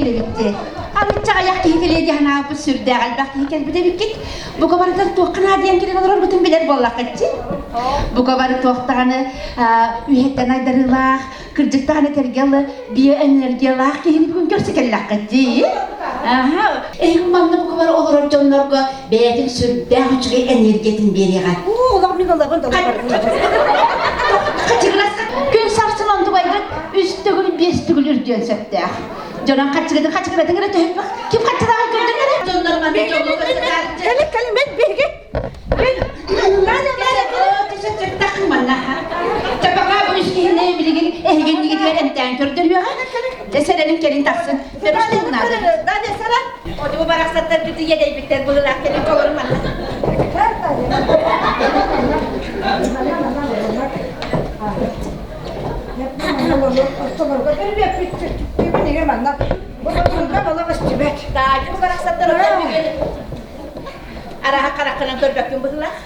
үчүгэй эбит дии. Арычча аҕыйах киһи кэлиэ дии санаабыппыт сүрдээх элбэх киһи кэлбит эбиккит. Бука барытын туохха наадыйан кэлэн олороргутун билэр буоллаххыт дии. Бука бары туох даҕаны үһэттэн айдарыылаах, кырдьык даҕаны этэргэ дылы биоэнергиялаах киһини бүгүн көрсө кэллэххит дии. Аха, эһиги манна бука бары олорор дьоннорго бэйэтин сүрдээх үчүгэй энергиятын биэриэҕэ. Уу, олох мин олоҕун Хачыгырас күн сарсын онтубайгыт үс төгүл биэс төгүл үрдүөн сөптөөх. Дьонон хачыгытын хачыгыратын эрэ төһөппөх ким хаччылааҕын көрдүн эрэ дьоннор манна дьолу көрсө Кэлин кэлин мен биһиги Чапака бу үс киһини билигин эһигин нигитигэр эмтээн көрдөрүөҕэ. Дьэ сэрэнин кэлин тахсын. Көрүстүн наада. Надя саран. Одьу барахсаттар бүтү иэдэйбиттэр быһыылаах кэлин толору манна. Таадьы бу барахсаттар Араха хараххынан көрбөккүн быһыылаах.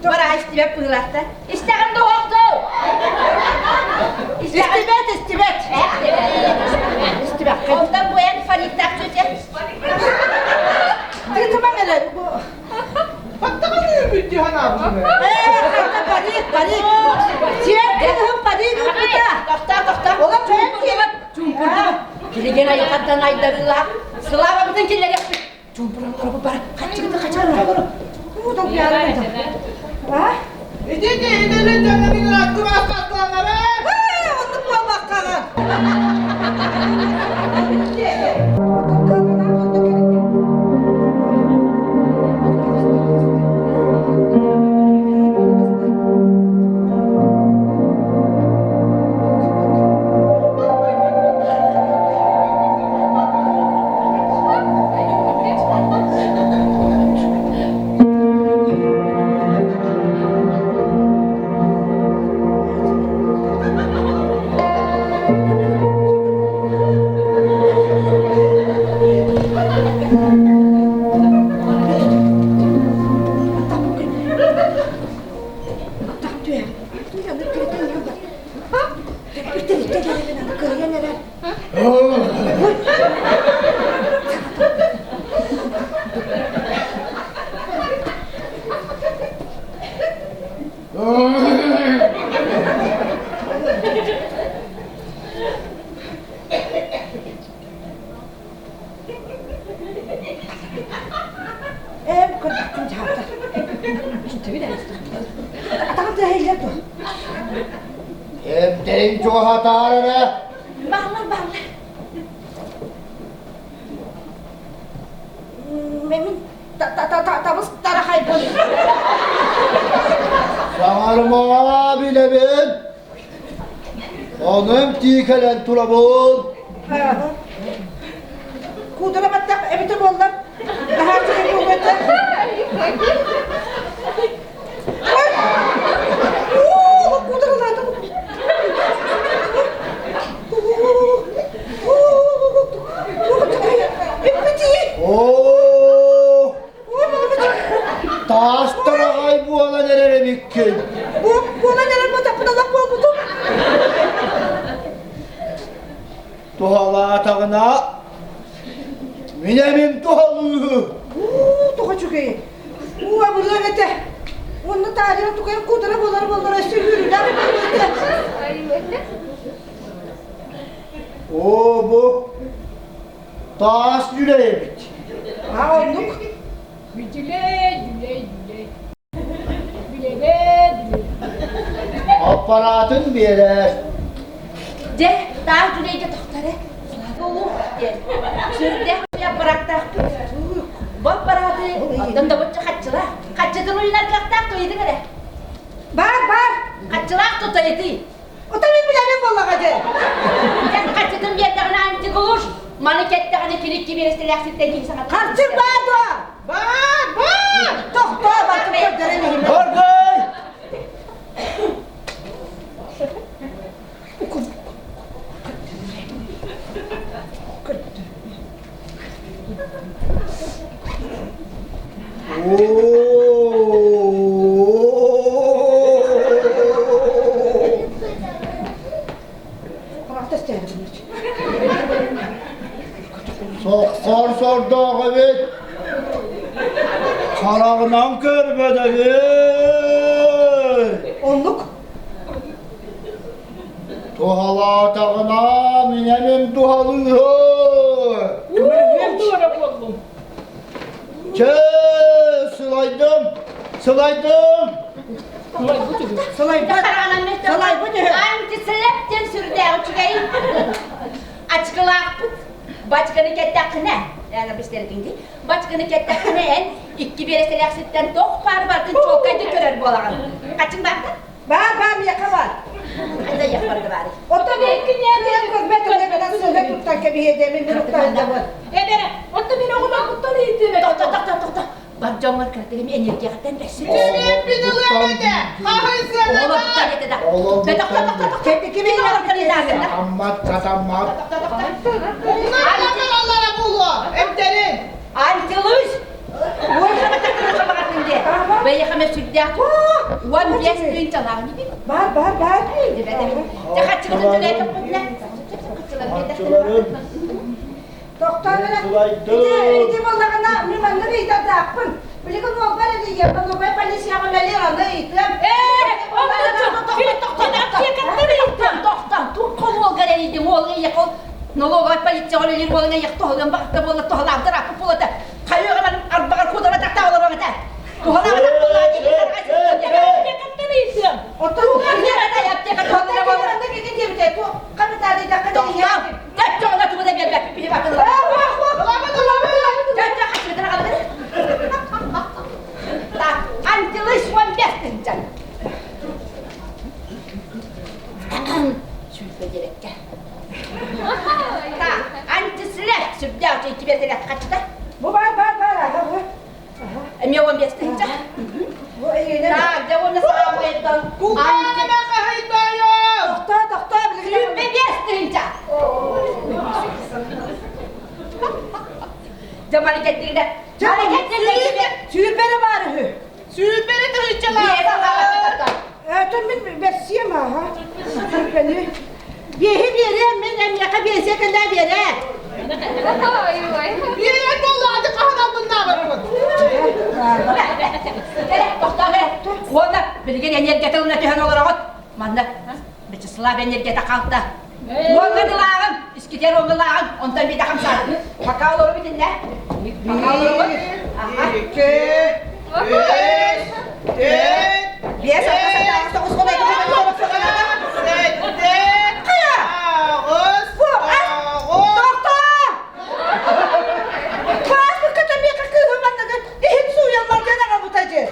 Бараха истибэт быһыылаах да. Истэҕин да оһохтоо! Истибэт, истибэт. Истибэккин. Онтон бу эн фариттаах чүчэ. Тыытыма мэлэн. Баттаҕын бүттү ханаабытым. Ээ, хайта парик, парик. Сиэн кыһын парик ыппыта. Тохтоо, тохтоо. Ола чуумпурдубат. Чуумпурдубат. Билигин айылҕаттан айдарыылаах сылаабабытын киллэриэхпит. Чуумпураллара бу бар. Хаччыгыты хачарара. Уу, толкуйаары А? Итини итини дьаҥанын аттыбас бастаанара. Ээ, оннук буолбаккаҕын. Эмтэрин чугаһатаар эрэ. Бааллар, бааллар. Мен табыс тарахайбын. Саҥарма билэбин. Ону эмтии кэлэн турабын. Куудара баттах эбитэ буоллар, наһаа үчүгэй буолуо этэ. Уу, куударалаата. Оо, таас тараҕай буолан эрэр эбиккин. Буолан эрэр мотоппуталах буолбутум. Туһалаатаҕына, мин эмим туһалыыһы. Уу, тоҕо үчүгэй. Уу, абырыаҥ этэ. Онно таарыйан тукайын куудара буолар буоллар өссө үөрүүлээх этэ. Оо, бу таас дьүлэй эбит. А, оннук. Дьүлэй, дьүлэй, дьүлэй. Билэбэ, дьүлэй. Аппараатын биэрээр. Дьэ, таас дьүлэйгэ тохторе. Слава диэн. Сүрдээх аппараттаахпыт. Бу аппараты оттон добуччу хаччылаах. Хаччытын уйунар кыахтаах туйдуҥ эрэ. Бар, бар. Хаччылаах тута ити. Ота мин билэбин буоллаҕа дьэ. Дьэ, хаччытын биэрдэҕинэ антиглуш. Маны кэттэҕинэ кирикки биэрэстэлээх сиртэн киһи саҥата. Харчыҥ баар дуо? Бар, бар! Тохтоо, бартын көрдөрөн иһин. Оргуй! Оо! Хараҕынан көрбөтөбүн. Оннук. Туһалаатаҕына мин эмим туһалыыһы. Туора буоллум. Чэ, сылайдым, сылайдым. Сылайбат. Сылайбыт үһү. Антислеп диэн сүрдээх үчүгэй. Ачкылаахпыт. Бачканы кэттэххинэ, аны бистэритиҥ дии, бачканы кэттэххинэ эн икки биэрэстэлээх туох баар барытын чуолкайдык көрөр буолаҕын. Хачыҥ баар да? Баар, баар, миэхэ баар. Хайда ях барда баарый? Оттон кыайан көрбөт өлөбөнөн сыһа туттан кэбиһиэдэмин мин уктаһындабын. Эбэрэ, оттон мин оҕолор куттан иитиэм. Тохто, тохто, тохто. Бар дьоҥҥор кыратыгым энергияҕыттан бэрсин. Үтүмүппүн ылыам этэ. Хаһый Оҕолор сыаната. туттан этэ да. Оҕолор Тохто, тохто, тохто. Кэнники Ким оҕолор кырыйдаагынна? Сатаммат, сатаммат. Тохто, тохто. Умнар аллара буолуо. Эмтэрин. Антилусь! Бэйэхэмэ сүрдээх 15 тыһыынчалааҕын ибин. Бар, бар, бар. Дьэ хаччыгытын төлөөтөхпүтүнэ. Хаччыларын Тохтоо эрэ. сылайдым. Ити буоллаҕына мин маннык ыйытардаахпын. Билигин уолбар эрийиэм, налобай полицияҕа үлэлиир аны ыйытыам. Ээ, Тохтон, туох уолгар эрийдим, уолга ийэхол налоговай полицияҕа үлэлиир уолуҥа ийэх тоһулан баҕатта буола тоһулаабытар аппы буолата. Хайыаҕа мен арбаҕар куудара тахта олоруом этэ. Туһалаабатах буолаа Аптекаттан ыйытыам. Оттон маннык ити диэбитэ, туох ханытаадыйдахха Тохтоо, төттөҕүнэ тугу да биэрбэппит биһи бакылла. Ылабын, ылабын. Төттө хаччытын аҕалабын. Так, антилыш 15 тыһынчан. Сүүрбэ диэбэккэ. Так, антислэп сүрдээх үчүгэй кибердэлэх хаччыта. Бу бар, бар, бар, аха, бу. Эмиэ 15 тыһынча. Бу эйиэнэ. Так, дьэ уонна саамайтан Кулгаана хаһыйтайым. Тохтоо, тохтоо, билигин. Сүүрбэ биэс тыһынча. Дьэ марикеттигинэ. Марикеттигинэ. Сүүрбэ эрэ баар үһү. Сүүрбэри тыһыынчалаах. Өтөн мин бэрсиэм ааһа. Сүүрбэни. Биэһи биэриэм, мин эмиэхэ биэсиэ кэллээ биэрээ. Биэрэн буоллаҕа хаһан албыннаабаппын. Кэлэ, тохтоо кэлэ. Уонна билигин энергията ылына түһэн олороҕут. Манна Вячеслав энергията халта. Уонна дылааҕын, искитер уонна онтон биитэ хамсаатын. Пока олоробут иннэ. Пока олоробут. Аха. Икки, үс, төрт, Биэс, алта, сэттэ, аҕыс, тоҕус, он, икки, тоҕус, сэттэ, аҕыс, тоҕус. Тохтоо! Пааспыкка миэхэ кыыһым манныгы иһит сууйаллар диэн аҕалбыта дьи.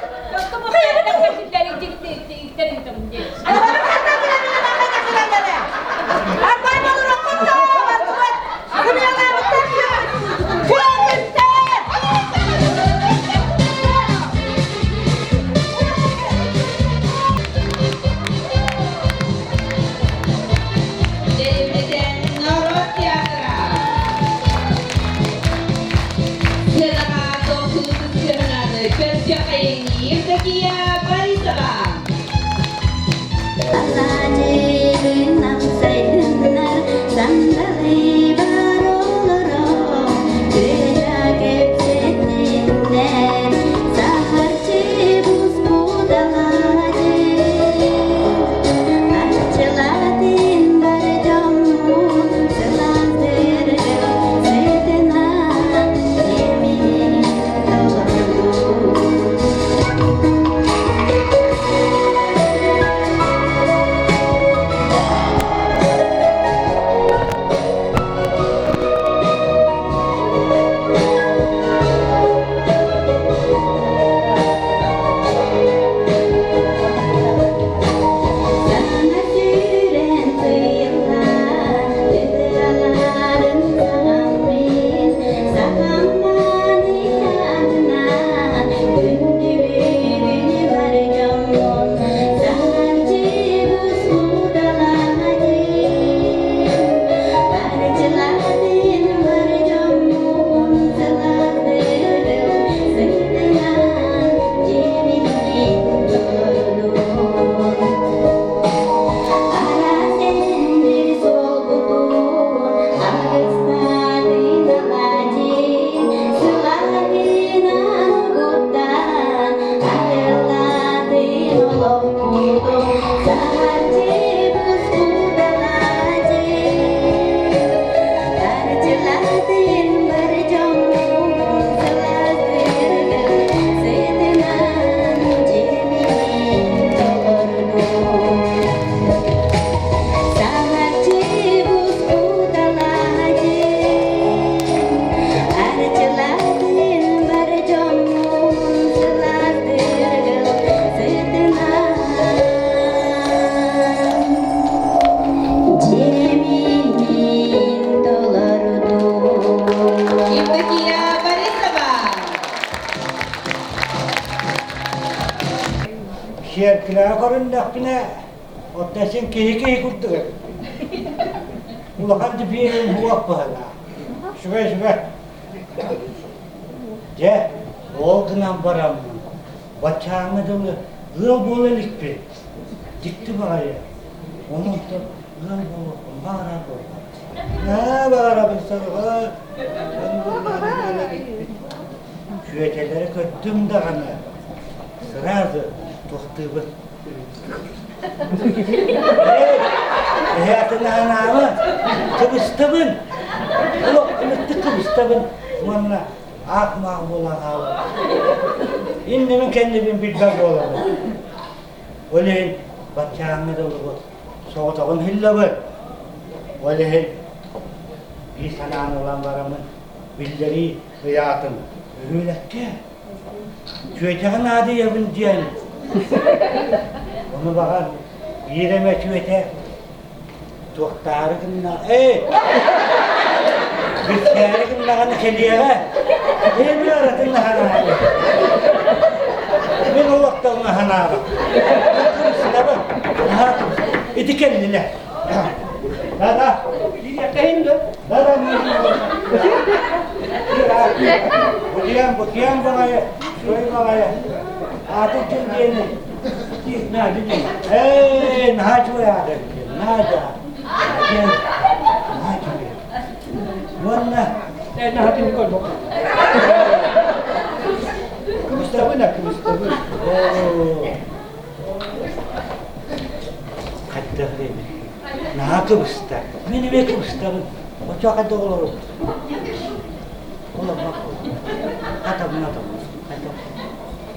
Камераҕа көрүннэхпинэ, оттон син киһи-киһи курдук эбиппин. Улахан дьипиэним уох быһалаах. Үчүгэй, үчүгэй. Дьэ, ол гынан бараммын, баччааҥҥа дылы ыал буола иликпин. Дьикти баҕайы. Онон ыал буолуохпун баҕарар буоллар. Наа баҕарабын сарҕа. Сүөтэлэри көрдүм даҕаны, сразу туохтуубун. Эһээтин анаама, кыбыстабын. Олох ыныртык кыбыстабын уонна аах-маах буолан хаалабын. Иннибин кэннибин билбэт буолабын. Ол иһин баччааҥҥа дылыбыт соҕотоҕун иһиллэбин. Ол иһин биир санааны ылан бараммын биллэрии ыйаатым. Өһүөлэккэ Чүөчэҕэ наадыйабын диэн. Ону баҕар биир эмэ чүөтэ туохтаары гынна ээ бүттээри гыннаҕына кэлиэҕэ ээ мин аратын наһанаабын мин олохтон наһанаабын кыбыстабын наһаа ити кэллилэр да-да да-да Бутуйан, бутуйан баҕайы, суой баҕайы. Аатын ким диэни? Эй, наһаа үчүгэй аата эбит. Наадьа. Наһаа үчүгэй. Уонна Наһаа түнүк олбок. Кыбыстабын, кыбыстабын. Хайдах диэбит. Наһаа кыбыста. Мин эмиэ кыбыстабын. Оччо хайдах олоробут? Олорбот Хатабын атабын. Хайдах?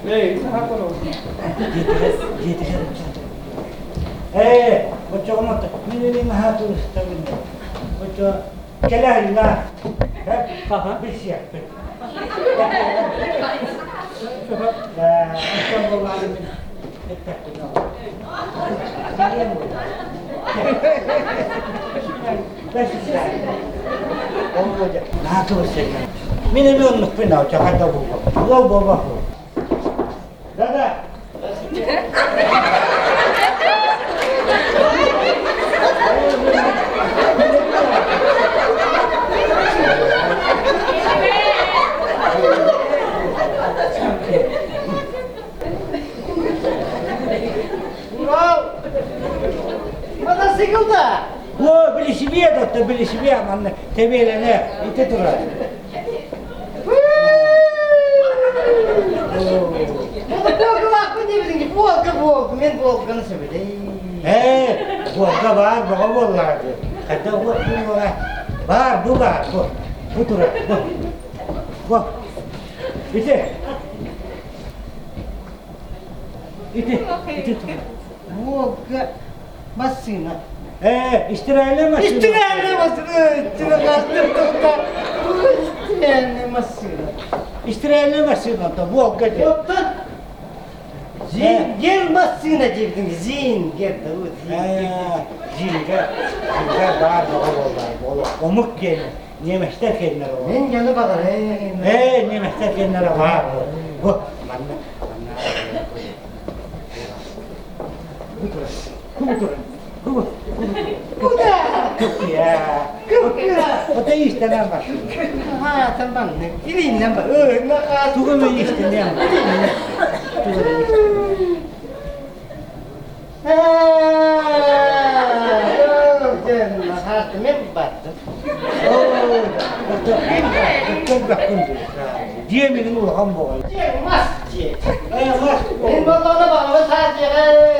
Эй, наһаа олоробут. Дьиэтигэр, дьиэтигэр Ээ, оччоҕуна мин эмиэ наһаа кыбыстабын. Оччо кэлэ Хаха билсиэхпит. Оттон буоллаҕына мин эттэхпинэ Мин эмиэ оннукпун чахайда буолбат. Ыал буолбат Да-да. Урал! Мотоцикл да! О, билисибиэ дотто, билисибиэ манна тэбиэлэнэ ити турар. Волгалаахпын диэбитиҥ Волга, Волга, мен Волганы сөбүлэйин. Ээ, Волга баар, бөҕө буоллаҕа дии. Хайдах уот Баар, бу баар, бу. Бу турар, бу. Бу. Ити. Ити, ити турар. Волга массыына. Ээ, истирээлэ массыына. Истирээлэ массыына, истирээлэ массыына. Истирээлэ массыына, то Волга диэн. Оттон Зингер массыына диэбитиҥ, Зингер да вот Зингер, Зингер баар бөҕө буоллар, омук диэн немецтэр кэннэрэ ол. Мин дьону баҕарайын. Ээ, немецтэр кэннэрэ баар. Бу, манна, манна. Бу турар, бу турар, бу, Куда? Кыппыйа. Ота иистэнэн бар. Хаатан баннык. Илииннэн бар. Тугу эмэ иистэниэм. Тугу эмэ иистэниэм. Мен бардым. Дьиэ мигин улахан буолар. Дьиэ мас дьиэ. Э мас. Мин боллоҕуна баҕабы саа дьиэҕэ.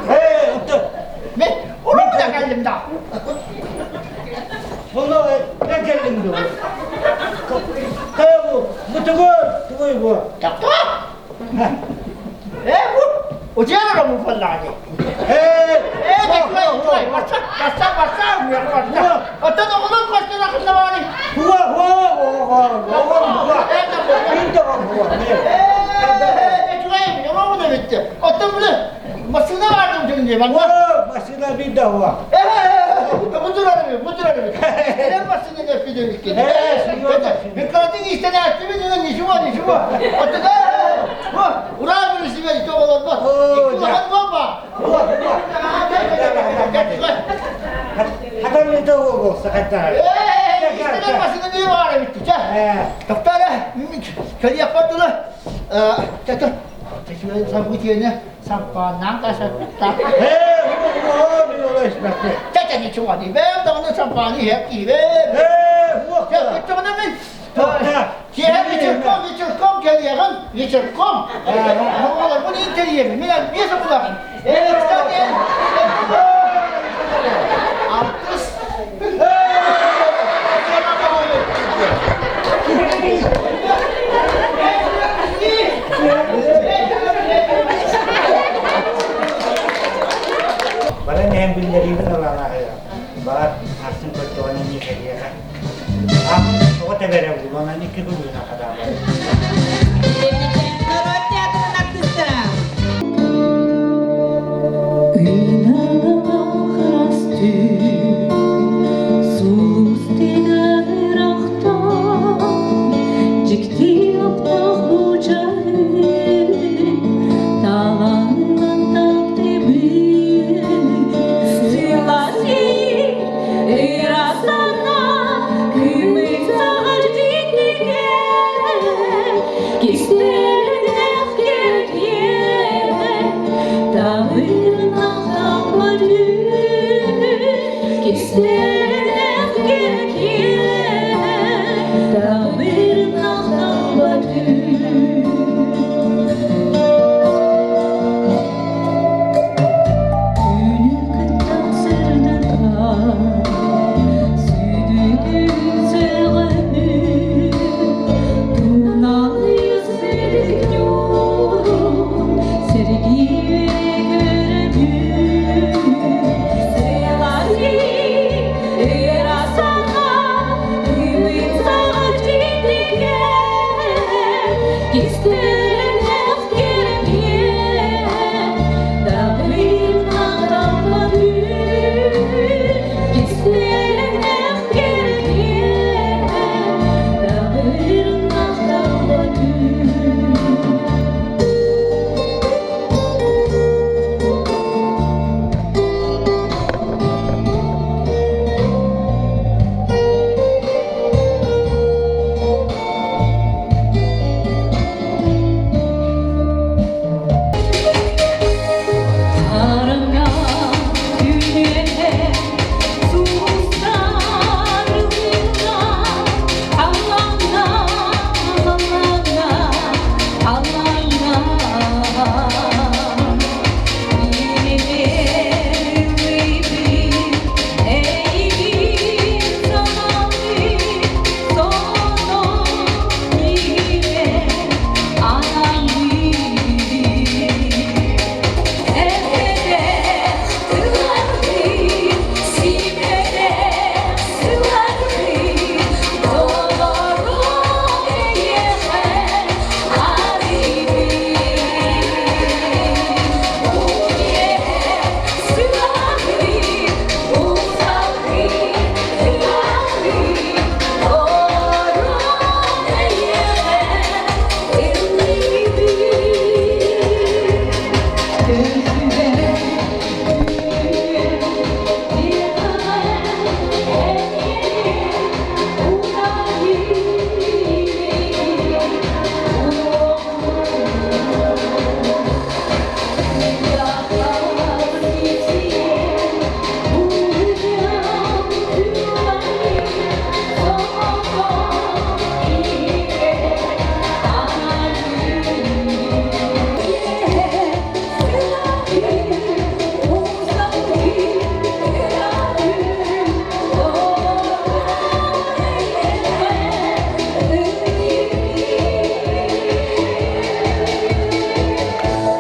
Э, отто. Мен урут да кэллим да. Bunu ben geldim diyor. Kaya bu, bu tugur, tugur bu. Э, бу, утиара му фаллаани. Э, Э, декуай, декуай, барса, барса, барса, барса. Оттон оҕолор костуна ханнабаани. Хуа, хуа, хуа, хуа, хуа. Инте хуа. Э, декуай, оҕолор битте. Оттон бу. Массыына баар дьон дии манна. Массыына биир да уа. Бу турар бу турар. Эрэн массыына деп билебит. Микрофон истэн аттыбын ничего ничего. Оттуда ура билсибе тоголорбот. Улахан буолба. Хатан это болса хатан. Истэн массыына биир баар эбит. Тоқтара, кэлиэхпат тула. Тата, событиены сампааннаан тасаттар. Тата ничего не бэм, даҕаны сампааны иһэп киибэм. Көттөҕүнэ мин Киэһэ вечерком, вечерком кэлиэҕим, вечерком. Оҕолорбун интэриэһим, мин биэс оҕолоохпун. Кстати, алтыс Баран иһэн биллэриибин ылан аһыйа. Баар ахсын көрдөҕүнэ эмиэ кэлиэҕэ. Тоҕо тэбэрэ буланан икки күнүнэ хадаабат. Норуот театрын артыыстара.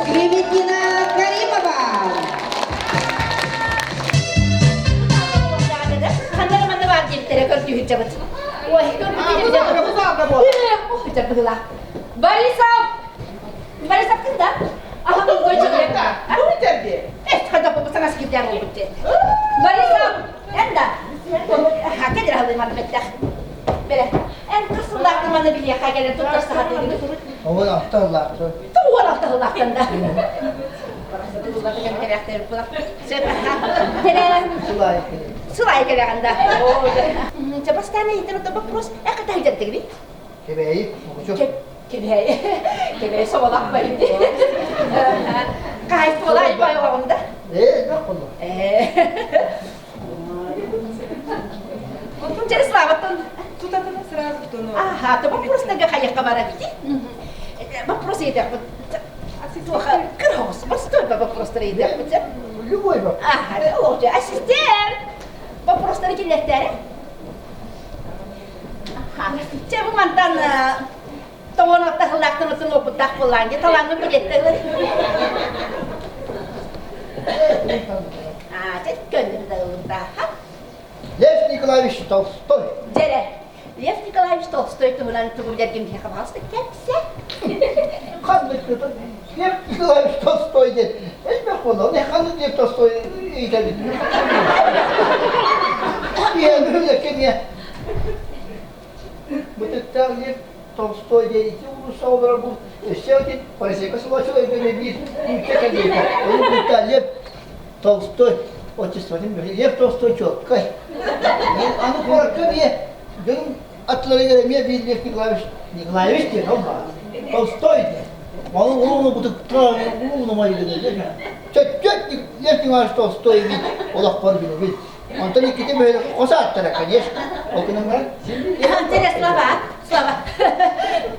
Клементина Каримова. Ханна манна баар диэбиттэрэ көрдүүһүрдьэбит. Ой, көрбүт Борисов! Борисов кында? Аһылык Бу бүтэрди. Эт хата бу саҥас кирдээх буолбут дии. Лариса, эн да кэлэр аһылый маны бэттэх. Бэрэ, эн кырсыллаахтын маны биһиэхэ кэлэн туттар саһатыыгын. Оҕон алта ыллаахтын. Тугуон алта ыллаахтын да. Сылай кэлэҕин да. Чэ, бастаан ыйытар вопрос. Э, хата Кэбээйи, оҕучу. Кэбээйи, кэбээйи соболоох байым дии. Хаһайыстыбалаах айбай оҕоҕун да? Ээ, элбэх буолла. Ээ. Онтун Славаттан Тутатына сразу тону. Аха, то вопростарга хайыққа бара бити. Вопрос етеппит. Туоха кыр простой вопростар етеппит. Любой вопрос. Ага, ассистент. Вопростары киллэртээри. Чэ, бу мантан тоҥон аттахылаахтан отун опыттаах буоллаан, талааҥҥын билеттэлэр. Аа, чэ, көннөрү да ылбыттааха. Лев Николаевич Толстой. Дьэрэ, Лев Николаевич Толстой туһунан тугу билэргин биһиэхэ баҕаста кэпсэ. Ханнык Лев Николаевич Толстой диэн элбэх буолла. Не ханнык Лев Толстой ыйытабыт. Кини Бытыктаах Лев Толстой диэн ити уулусса олорор бу өссө ити Парасека Солочева биир нуучча кэлиэтэ. Ол кытта Лев Толстой отчествотын Лев Толстой чуолкай. Аны куоракка эмиэ дьонум аттыларыгар эмиэ биир Лев Николаевич Николаевич диэн ол баар. Толстой диэн. Ол улуу бутуктаах улуу майгыны Чөччөт Лев Николаевич Толстой эбит олохпор билэбин. Онтон иккитэ бөһүөлэккэ хос ааттара, конечно. Ол гынан баран Интересно, Слава, Слава.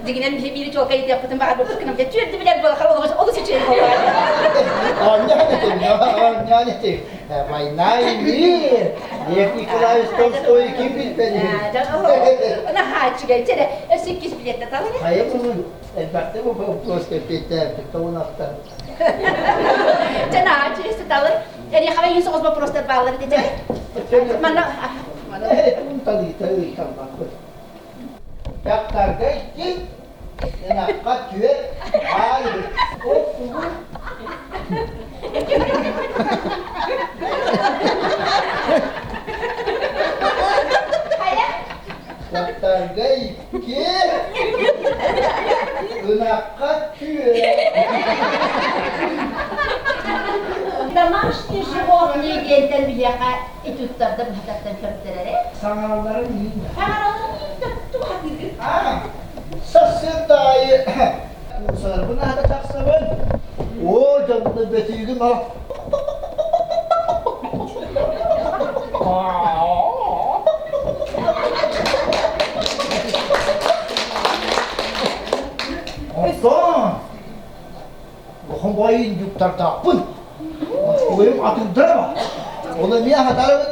Дигинен биһи биири чуолкай идиэппитин баҕарбыппыт гынан түөрдү билэр буолахар олус олус үчүгэй буолуо. Оонньоон этим, оонньоон этим. Война и мир. Лев Николаевич Толстой ким билбэт. Наһаа үчүгэй. Чэ, өссө иккис билиэттэ талын. Хайа булун элбэхтик вопрос кэппиэтээбит тоҕун ахтан. Чэ, наһаа үчүгэй талын. Эриэхэбэ иһин соҕус вопростар бааллар дии Манна Талыыта ыыталларбыт. Дьахтарга икки, ынахха түөрт, аай, ол тугу? Дьахтарга икки, ынахха түөрт. Домашние животные диэнтэн биһиэхэ этюдтарда быһататтан көрдөрөрө. Саҥаралларын иһин да. Саҥаралларын иһин да туһатыгын. Сарсыарда аайы куурсаларбын аһата тахсабын. Оо, дьонно бөтүүгүм ала Онтон Улахан баайы индюктардаахпын. Москвайым атыырдара бар. Ол эмиэ аһатарабын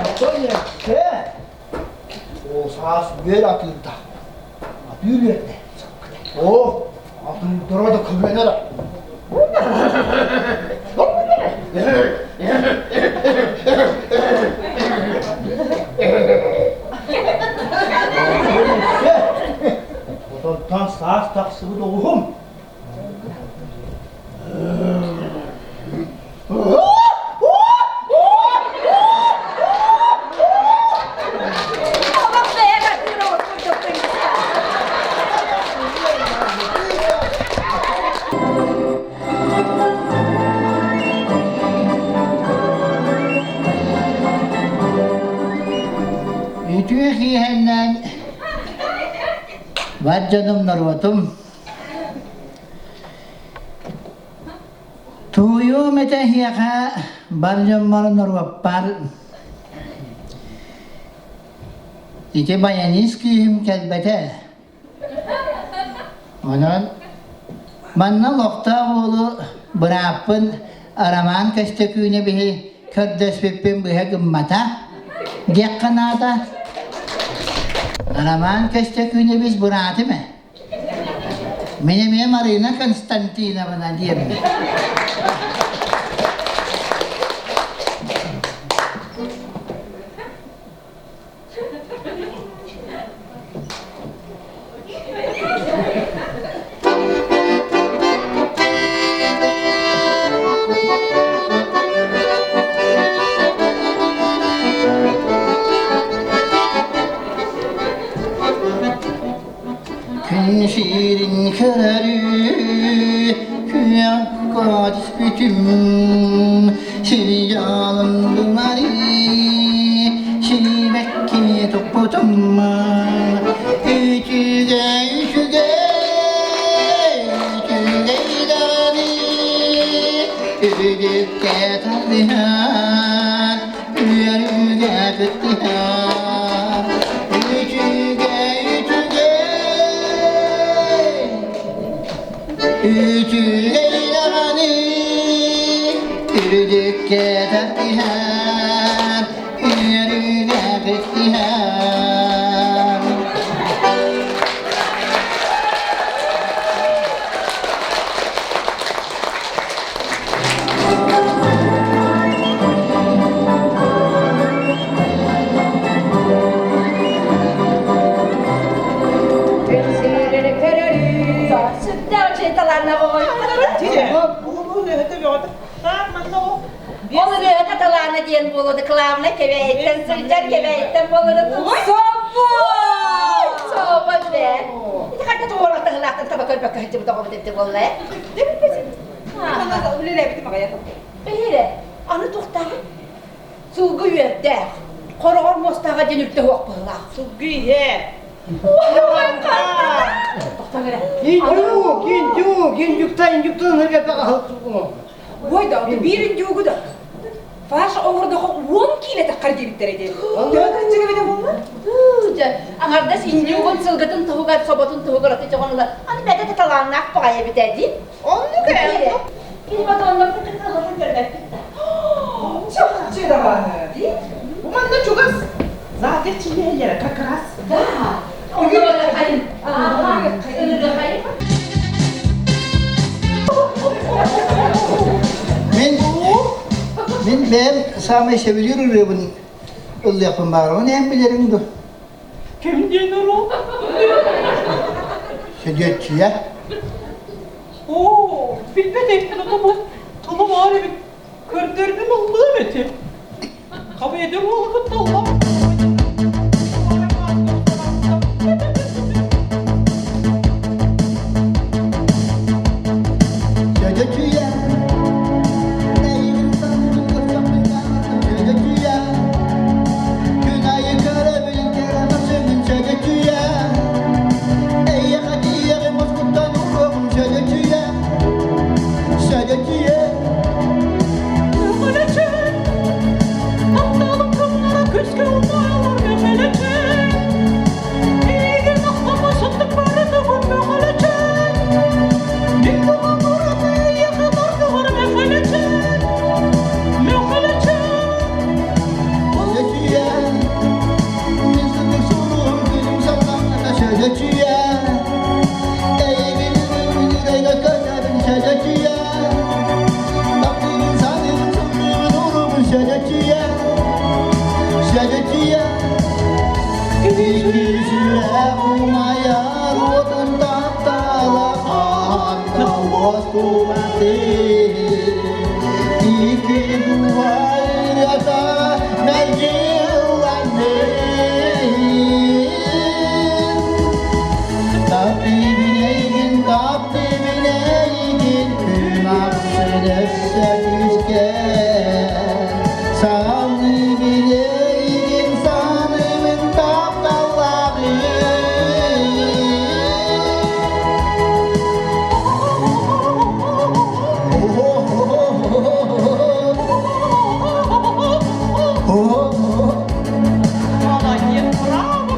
Онтон өссө ол саас үөр атыырда. Атыыр үөрдэ. Оо, атыырдара да көбөнөр. Отонтон саас тахсыбыт оҕуһум. Үтүө киэһэннээн бар дьонум норуотум Туойуом этэ эһиэхэ бар дьоммор норуоппар ити баянист кыыһым кэлбэтэ Онон манна олохтоох уолу бырааппын Арамаан Көстөкүүнэбиһи көрдөспүппүн быһа гыммата диэххэ наада. Арамаан Көстөкүүнэбис быраатым ээ. Мин эмиэ Марина Константиновна диэммин. Күн сирин көрөрү күөх түспүтүм Сириялым гынары сибэккини туппутум Үчүгэй үчүгэй үчүгэй даҕаны Үрдүккэ тардыһар үөрүүгэ кыттыһар Үчүгэй үчүгэй Үчүгэй даҕаны үрдүккэ тардыһар үөрүүгэ кыттыһар Ол ырыаһыта талаана диэн буолуо главное кэбээйиттэн сылдьар кэбээйиттэн буолара Собой! Собой бэ! Ити хайда туорах таһылаахтан таба көрбөккө сылдьыбыт оҕобут эбитэ буолла ээ? Үлэлээбитим аҕайах. Бэһиэрэ, аны туохтааҕый? Сылгы үөрдээх, хороҕор муостааҕа диэн үрдэ уох быһыылаах. Сылгы иһэ. Тохтоҥ эрэ. Индюк, индюк, индюкта, индюктан ыргата аһылтугу. Ой да, биир индюгу да. Фарш оҥордохо уон киилэ таххар диэбиттэрэ дии. Төһө кырдьыга эбитэ буолла? Дьэ, аҥардас индюгун сылгытын туһугар, соботун туһугар аты дьоҕун ыла. Аны бэйэтэ да талааннаах баҕайы эбитэ дии. Оннук ээ. Кини батоннорбут кытта ылатын көрбөппүт да. Чахчы даҕаны. Бу манна чугас. Заатыр чилиэллэрэ как раз. Да. Онно хайын. Ырыгахайын. Мин мин бэйэм саамай сөбүлүүр ырыабын ыллыахпын баҕарабын эн билэриҥ дуо? Ким диэн ырыа? Сөдүөччүйэ. Оо, билбэт эбиппин ото бу тылы баар эбит. Көрдөрдүм ыллыам эти. Хабы эдэр уолу кытта ыллам. Сөдүөччүйэ. Эйигин саныыбын көрсөхпүн Сөдүөччүйэ. Күн айы көрөбүн кэрэмэсимин Сөдүөччүйэ. Эйиэхэ тиийэҕим мускуттан уруогум Сөдүөччүйэ. Сөдүөччүйэ. Мөхөлөчөн, тапталым кымнара күскэ умайалар мөхөлөчөн. Эйигин ахтама сыттык барытыбын мөхөлөчөн. Мин тугам ураты эйиэхэ бардыбар мөхөлөчөн. Мөхөлөчөн. Сөдүөччүйэ. Мин сытык суругум күнүм саллаҥната Сөдүөччүйэ. Эйигин үрэйгэ көрөбүн Сөдүөччүйэ. Таптыыбын саныыбын сыллыыбын уруубун Сөдүөччүйэ. Сөдүөччүйэ. Икки сүрэх умайар уотун таптала хаһан уоскубатын. Икки дууһа ырыата мэлдьи ылланнын. Таптыыбын эйигин, таптыыбын эйигин, күн ахсын өссө күүскэ. Саныыбын эйигин, саныыбын тапталлаҕын. Молодец, браво,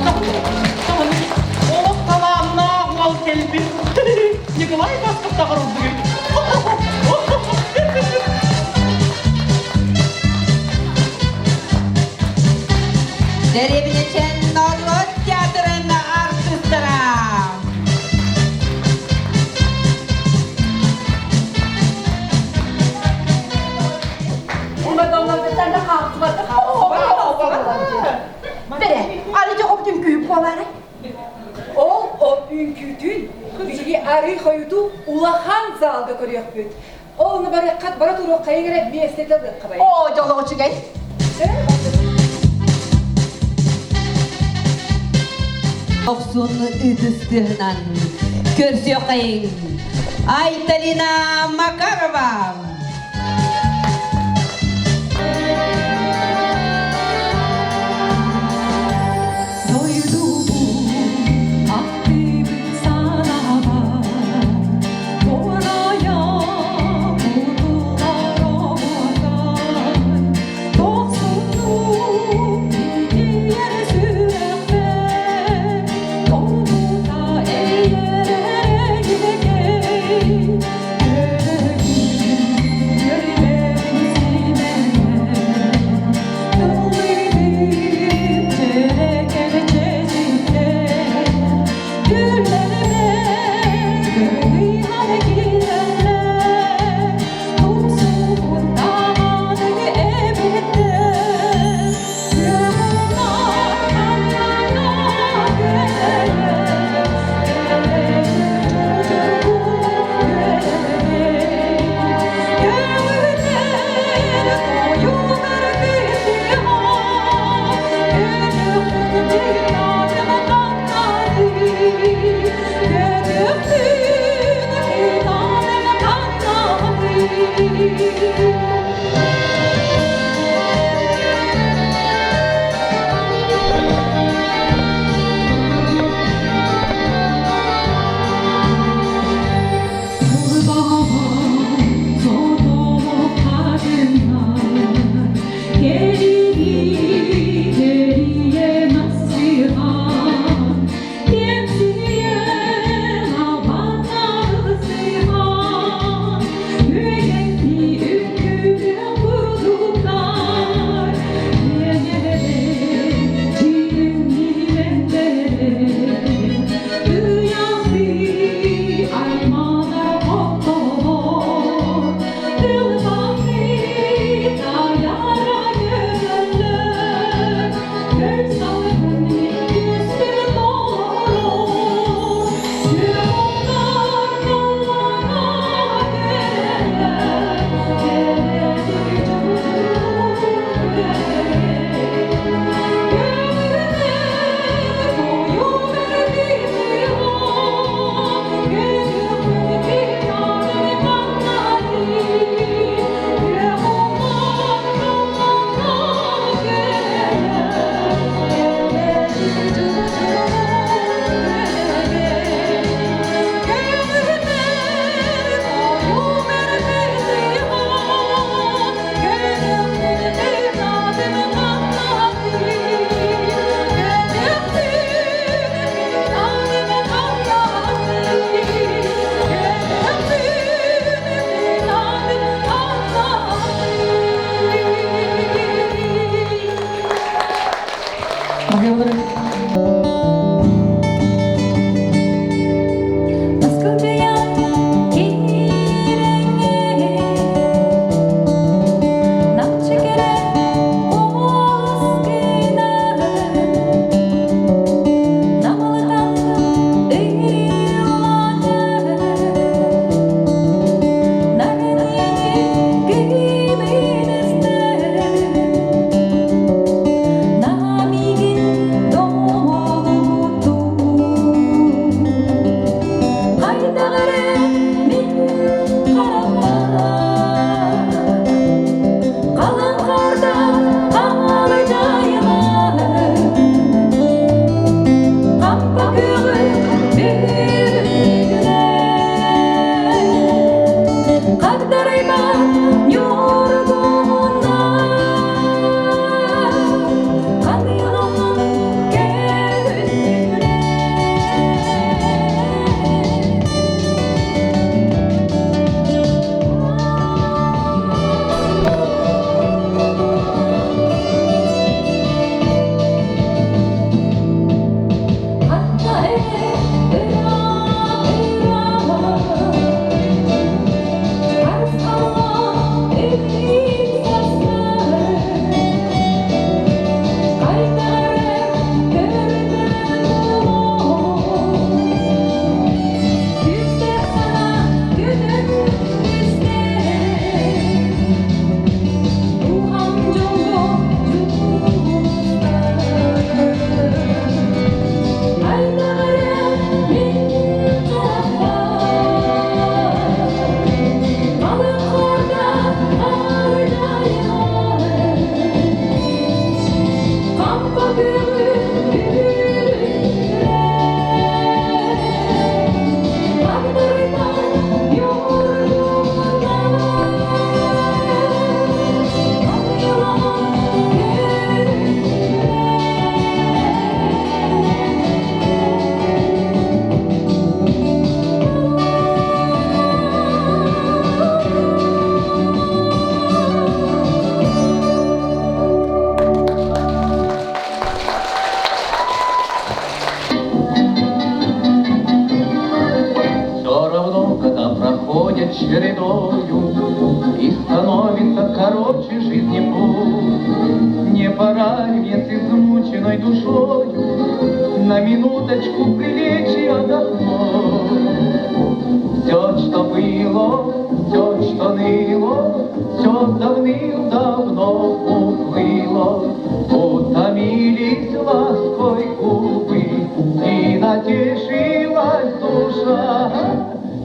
браво. Олох талааннаах уол кэлбит. Николай Басков таҕарылдыгый. Дэриэбинэчэн норуот театрын артыыстара. Бэрэ, аны дьоҕобут үҥкүүһүт буолаарай? Ол ол үҥкүүтүн биһиги арыы хойутуу улахан залга көрүөхпүт. Ол ону барыаххат бара туруоххайыҥ эрэ миэстэтэ ылыахха бай. Оо, дьолоҕо үчүгэй. Охсун ытыстыһынан көрсүөххэйиҥ Айталина Макарова. Приходят чередою, И становится короче жизни путь. Не пора ли мне с измученной душою На минуточку прилечь и отдохнуть? Все, что было, все, что ныло, Все давным-давно уплыло, Утомились лаской губы, И натешилась душа.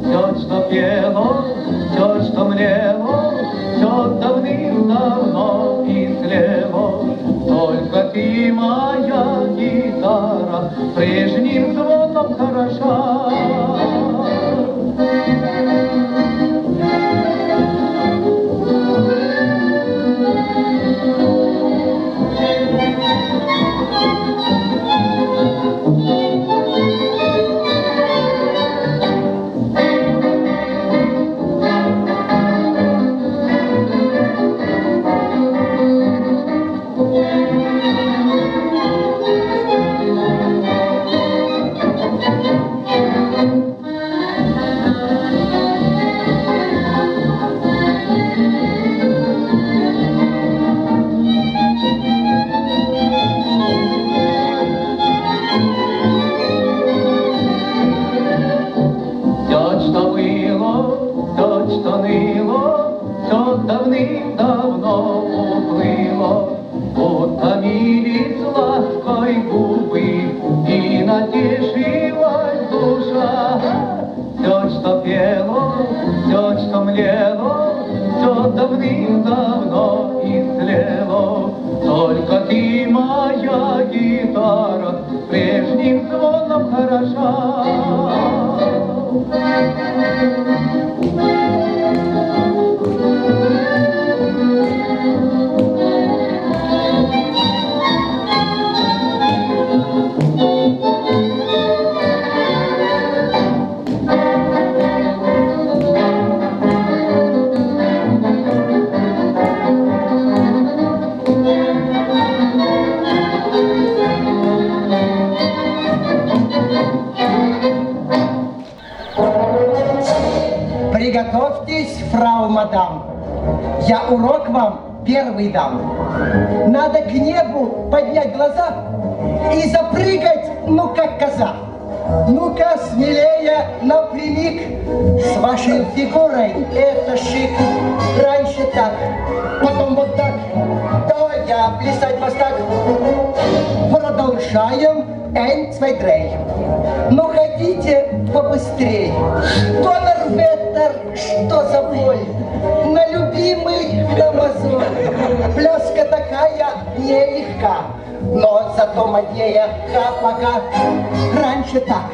Все, что пело, все, что млело, Все давным-давно истлело. Только ты, моя гитара, Прежним звоном хороша. Все, что было, все, что ныло, все давным-давно уплыло. Утомились лаской губы, и натешилась душа. Все, что пело, все, что млело, все давным-давно истлело. Только ты, моя гитара, прежним звоном хороша. Приготовьтесь, фрау мадам. Я урок вам первый дам. Надо к небу поднять глаза и запрыгать, ну как коза. Ну-ка, смелее, напрямик, с вашей фигурой это шик. Раньше так, потом вот так, давай я плясать вас так. Продолжаем ein, zwei, drei. Но хотите побыстрей? Донор Ветер, что за боль? На любимый на мозоль. Пляска такая нелегка, но зато моднее пока. Раньше так,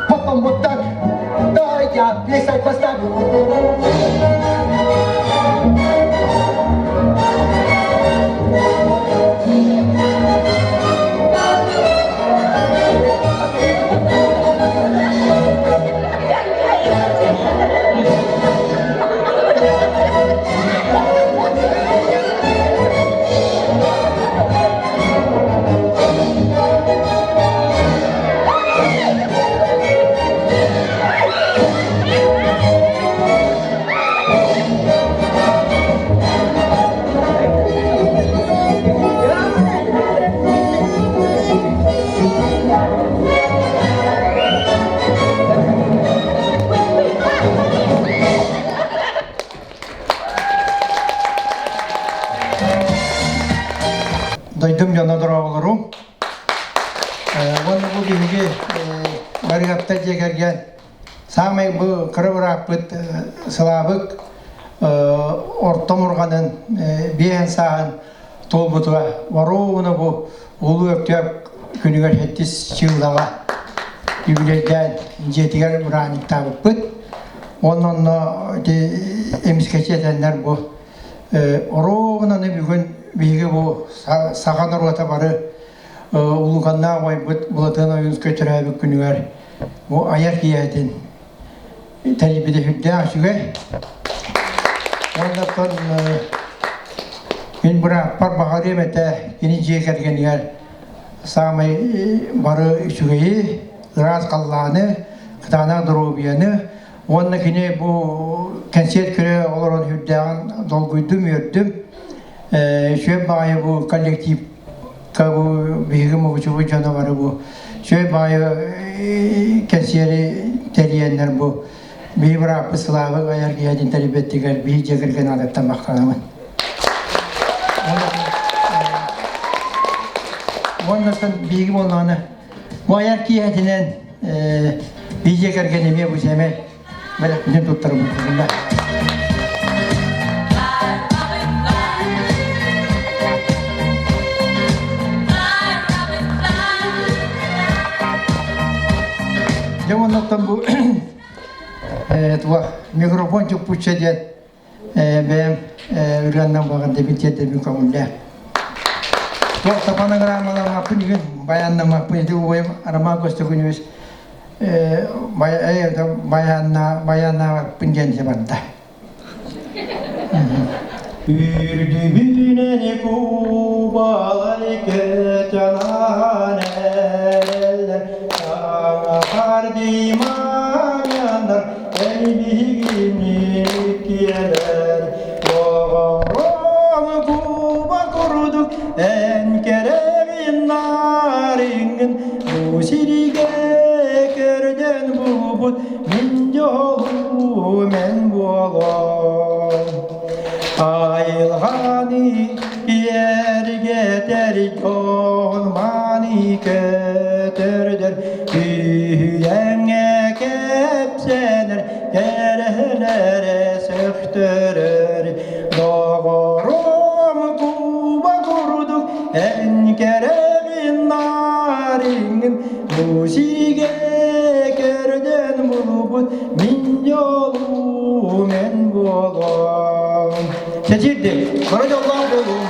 потом вот так, да я плясать вас так. Дойдум дьоно дорооболорум. Уонна бу биһиги Барыгапта дьиэ кэргэн саамай бу кыра бырааппыт Сылаабык орто мурҕанын биэһэн сааһын туолбутуга воруобуна бу Улуу Өктөөп күнүгэр сэттис чыыллаҕа юбилейдээн дьиэтигэр бырааһынньыктаабыппыт. Уонна онно ити эмискэчи этэннэр бу оруобунаны бүгүн биһиги бу саха норуота бары улууканнаах убайбыт Былатыан Ойуунскай төрөөбүт күнүгэр бу айар киэһэтин тэрийбитэ сүрдээх үчүгэй. Уонна мин бырааппар баҕарыам этэ кини дьиэ кэргэнигэр саамай бары үчүгэйи, ыраас халлааны, кытаанах доруобуйаны. Уонна кини бу кэнсиэт көрө олорон үрдээҕин долгуйдум, үөрдүм. Үчүгэй баҕайы бу коллективка бу биһиги мукучубут дьоно бары бу үчүгэй баҕайы кэнсиэри тэрийэннэр бу биһи бырааппыт Слава айар киһитин тэрийбэттигэр биһи дьиэ кэргэн аатыттан махтанабын. Уонна биһиги буоллаҕына бу айар киэһэтинэн биһи дьиэ кэргэн эмиэ бу сэмэй бэлэхпитин туттарбыт. Дьэ уоннаттан бу туох микрофон чуппучча диэн бэйэм ырыаннан баҕарда тиэрдэбин көҥүллээх. Туох да фонограммаламмаппын үгүн баяннаммаппын ити убайым Роман Костюкуневич баянна баяннаабаппын диэн барда. Үрдүбүнэн кубалай көтөлаан эрэллэр саҥа хардиманяннар Эйбиһигини киэлэр Оҕором куба курдук эн кэрэҕин нарыҥҥын Бу сиригэ көрдөн булбут мин дьолум эн буолуом Айылҕаны киэргэтэр дьон маны көтөрдөр Үһүйэҥҥэ кэпсэнэр кэрэһэлэрэ сөхтөрөр Доҕорум куба курдук эн кэрэҕин нарыҥҥын Бу сигэ көрдөн булбут мин дьолум эн буолуом Чэчирди, бары дьоллоох буолуҥ.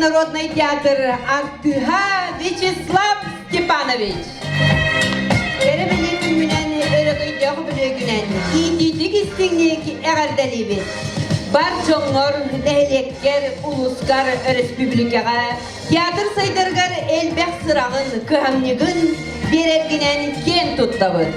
народный театр артыыһа Вячеслав Степанович. Кэрэ бэлиэ күҥҥүнэн, өрөгөйдөөх үбүлүөйгүнэн иитиитик истиҥник эҕэрдэлиибит. Бар дьоҥҥор, нэһилиэккэр, улуускар, өрөспүүбүлүкэҕэ театр сайдарыгар элбэх сыраҕын, кыһамньыгын биэрэргинэн киэн туттабыт.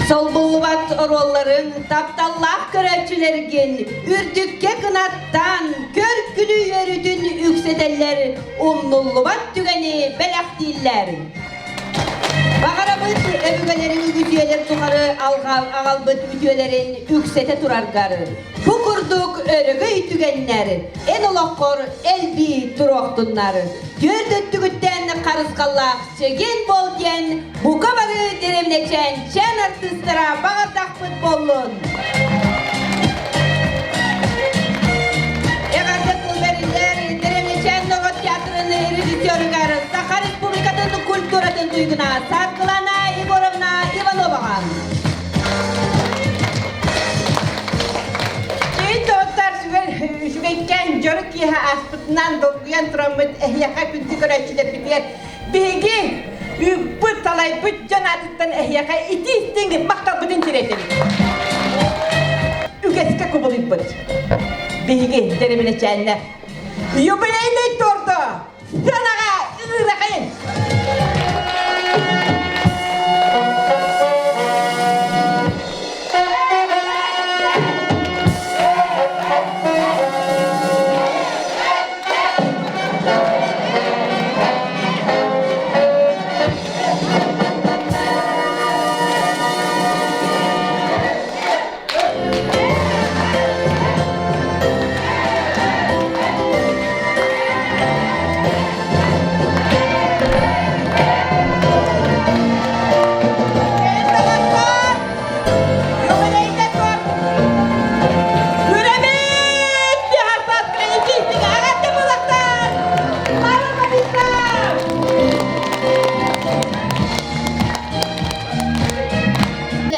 Солбуллубат оруолларыҥ, тапталлаах көрөөччүлэргин үрдүккэ кынаттаан, көр-күлүү үөрүүтүн үксэтэллэр, умнуллубат түгэни бэлэхтииллэр. Баҕарабыт өбүгэлэриҥ үгүтүөлэр тухары аҕалбыт үтүөлэрин үксэтэ тураргар. Бу курдук өрөгөй түгэннэр эн олоххор элбии туруохтуннар. Түөрт өттүгүттэн харысхаллаах чэгиэн буол диэн бука бары дэриэбинэчээн чээн артыыстара баҕардахпыт буоллун. Эҕэрдэ тыл бэриллэр Дэриэбинэчээн норуот театрын режиссерыгар Саха Республикатын культуратын туйгуна Саргылана Егоровна Ивановаҕа. Күн доҕоттор үчүгэйкээн дьоро киэһэ ааспытынан долгуйан тураммыт эһиэхэ күндү көрөөччүлэрбитигэр биһиги ыыппыт, салайбыт дьон аатыттан эһиэхэ итии-истиҥ махталбытын тириэтэбит. Үгэскэ кубулуйбут. Биһиги дэриэбинэчээннэр юбилейный торду сыанаҕа ыҥырахайын!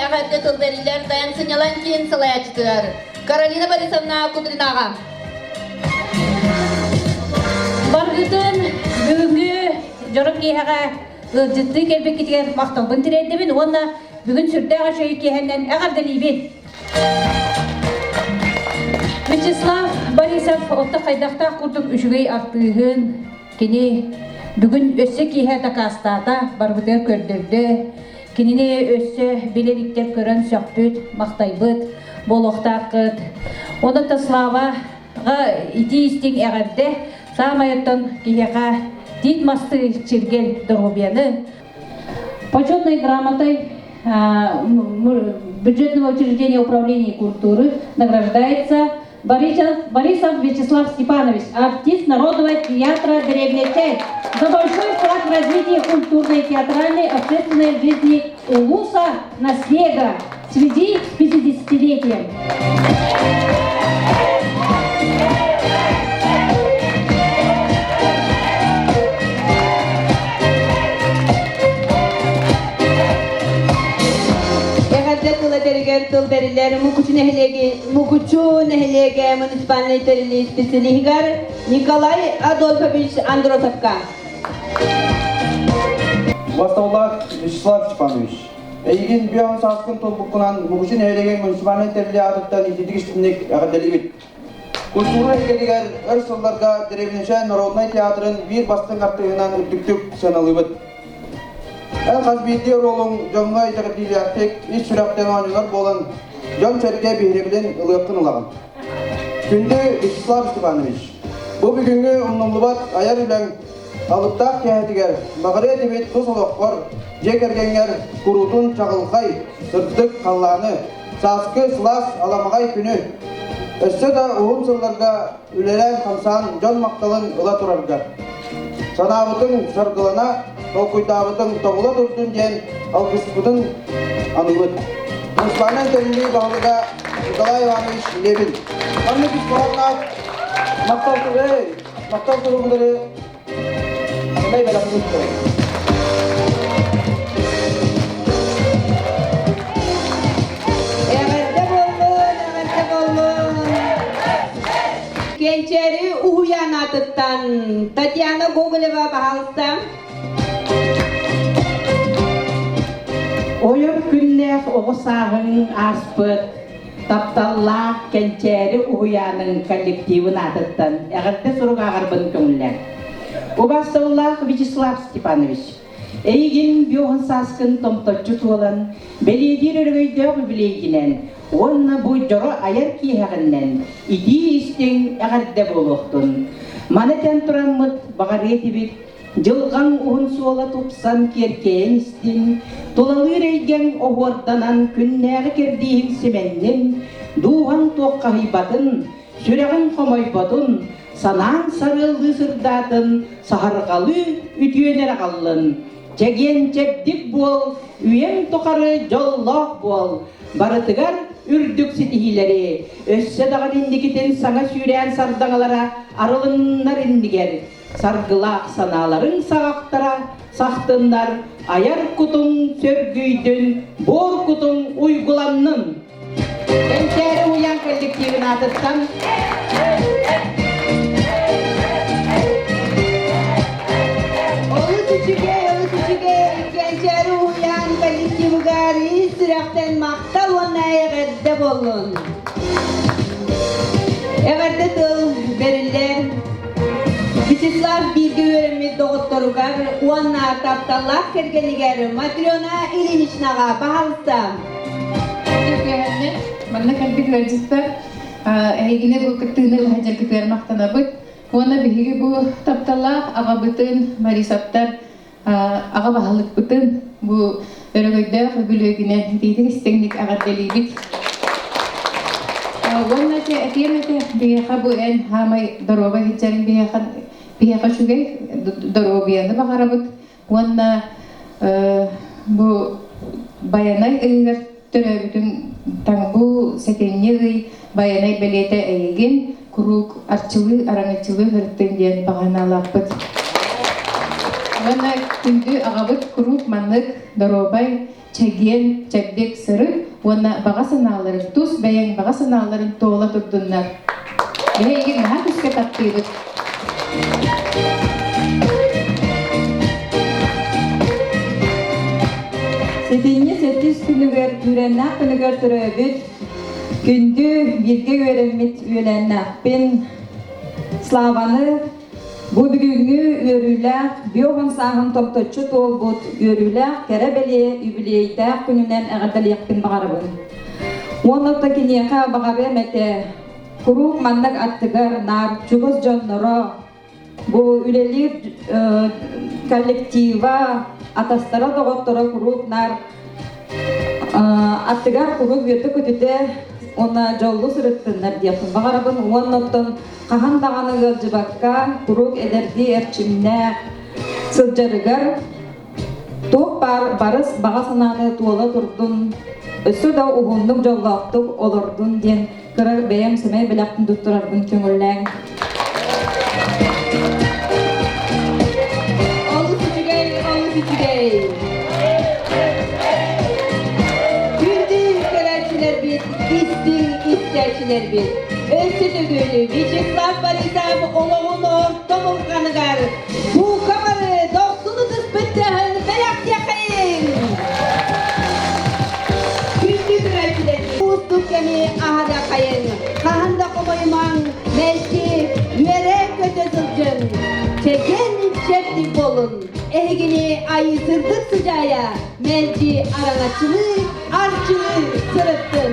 Эҕэрдэ тыл бэриллэр Дайан сынньалаҥ киин салайааччытыгар Каролина Борисовна Кудринаҕа. Баргытын бүгүҥҥү дьоро киэһэҕэ ыалдьыттыы кэлбиккитигэр махталбын тириэрдэбин уонна бүгүн сүрдээх үчүгэй киэһэннэн эҕэрдэлиибин. Вячеслав Борисов отто хайдахтаах курдук үчүгэй артыыһын кини бүгүн өссө киэһэ дакаастаата, барбытыгар көрдөрдө. Кинини өссө билэ иликтэр көрөн сөхпүт, махтайбыт буолуохтааххыт. Онон Славаҕа итии-истиҥ эҕэрдэ, саамай оттон киһиэхэ тиит мастыы чиргэл доруобуйаны, Почетной грамотой бюджетного учреждения управления культуры награждается Борисов Вячеслав Степанович, артист Народного театра Древней за большой вклад в развитие культурной, театральной, общественной жизни Улуса Наслега в связи с 50-летием. Эҕэрдэ тыл этэригэр тыл бэриллэр Мукучу нэһилиэги Мукучу нэһилиэгэ муниципальнай тэриллии специалиһыгар Николай Адольфович Андросовка. Бастаулаах Вячеслав Степанович, эйигин бүөҕүн сааскын туолбуккунан Мукучу нэһилиэгин муниципальнай тэриллии аатыттан ититик истинник эҕэрдэлиибит. Культура эйгэтигэр өр сылларга Древнечай народнай театрын биир бастыҥ артыыһынан үрдүктүк сыаналыыбыт. Эн хас биирдии оруолуҥ дьоҥҥо итэҕэтиилээхтик ис сүрэхтэн оонньонор буолан, дьон-сэргэ биһирэбилин ылыаххын ылаҕын. Күндү Вячеслав Степанович, бу бүгүҥҥү умнуллубат айар үлэҥ алыптаах киэһэтигэр баҕарыа этибит тус олоххор, дьиэ кэргэҥҥэр куруутун чаҕылхай, сырдык халлааны, сааскы сылаас аламаҕай күнү, өссө да уһун сылларга үлэлээн-хамсаан дьон махталын ыла тураргар. Санаабытыҥ саргылана, толкуйдаабытыҥ тобула турдун диэн алгыспытын аныыбыт. Муниципальнай тэриллии баһылыга Николай Иванович Левин. Маннык ис хоһоонноох махтал махтал туругулары сэмэй бэлэхтиир Эҕэрдэ буоллун, эҕэрдэ буоллун! Кэнчээри уһуйаан аат. аатыттан Татьяна Гоголева баһаалыста. Ойор күннээх оҕо сааһыҥ ааспыт тапталлаах Кэнчээри уһуйаанын коллективын аатыттан эҕэрдэ сурук ааҕарбын көҥүллээн. Убаастабыллаах Вячеслав Степанович, эйигин биоһун сааскын томточчу туолан, бэлиэтиир өрөгөйдөөх үбүлүөйгүнэн уонна бу дьоро айар киэһэҕинэн итии-истиҥ эҕэрдэ буолуохтун. Маны этэн тураммыт баҕарыа этибит, Дьылҕаҥ уһун суола тупсан киэркэйэн истин, тулалыыр эйгэҥ оһуорданан күннээҕи кэрдииһиҥ симэннин, дууһаҥ туоххаһыйбатын, сүрэҕиҥ хомойботун, санааҥ сарыаллыы сырдаатын, саһарҕалыы үтүөнэр аҕаллын. Чэгиэн чэбдик буол, үйэҥ тухары дьоллоох буол, барытыгар үрдүк ситиһиилэри, өссө даҕаны инникитин саҥа сүүрээн сардаҥалара арылыннар иннигэр Саргылаах санааларыҥ саҕахтара сахтыннар, айар кутуҥ сөргүйдүн, буор кутуҥ уйгуланнын! Кэнчээри уйаан коллективын аатыттан Олус үчүгэй, олус үчүгэй Кэнчээри уһуйаан коллективыгар ис сүрэхтэн махтал уонна эҕэрдэ буоллун! Эҕэрдэ тыл бэриллэр Вячеслав бииргэ үөрэммит доҕотторугар уонна тапталлаах кэргэнигэр Матрена Ильиничнаҕа баһаалыста. Манна кэлбит ыалдьыттар эһигини бу кыттыыны ыһа махтанабыт. Уонна биһиги бу тапталлаах аҕабытын Борисовтар аҕа баһылыкпытын бу өрөгөйдөөх үбүлүөйгүнэн итиитик истиҥник эҕэрдэлиибит. Уонна этиэм этэ биһиэхэ бу эн хаамай доруобай сылдьарыҥ биһиэхэ биһиэхэ үчүгэй доруобуйаны баҕарабыт уонна бу Байанай ыйыгар төрөөбүтүҥ бу сэтинньи ый Байанай бэлиэтэ эйигин куруук арчылыы араҥаччылыы сырыттын диэн баҕанаалаахпыт. Уонна күндү аҕабыт куруук маннык доруобай, чэгиэн, чэбдик сырыт уонна баҕа санааларын, тус бэйэҥ баҕа санааларын туола турдуннар. Биһиги наһаа күүскэ таптыыбыт. Сэтинньи сэттис күнүгэр Күүрэннээх күнүгэр төрөөбүт күндү бииргэ үөрэммит үөлээннээхпин Славаны бу бүгүҥҥү үөрүүлээх биоһун сааһын томточчу туолбут үөрүүлээх кэрэ бэлиэ юбилейдаах күнүнэн эҕэрдэлиэхпин баҕарабын. Уонна киниэхэ баҕарыам этэ Куруук маннык аттыгар наар чугас дьонноро, бу үлэлиир коллектива, атастара, доҕотторо куруук наар аттыгар куруук үөрдэ-көтүтэ уонна дьоллу сырыттыннар диэхпин баҕарабын уонна оттон хаһан даҕаны ыалдьыбакка куруук эдэрдии эрчимнээх сылдьарыгар Туох баар барыс баҕа санааны туола турдун, өссө да уһуннук дьоллоохтук олордун диэн кыра бэйэм сэмэй бэлэхпин туттарарбын көҥүллээҥ. Олус үчүгэй, олус үчүгэй. Күндү көрөөччүлэрбит, истиҥ истээччилэрбит. Өссө төгүл Вячеслав Борисов олоҕун орто мурҕаныгар Бука бары дохсун ытыспыт тыаһын бэлэхтиэхэйиҥ! Күндү көрөөччүлэрбит, уустук кэми аһарыаххайыҥ, хаһан да хомойумаҥ, мэлдьи үөрэ-көтө сылдьыҥ, чэгиэн чэбдик буолун! Эһигини айыы сырдык сыдьаайа мэлдьи араҥаччылыы, арчылыы сырыттын!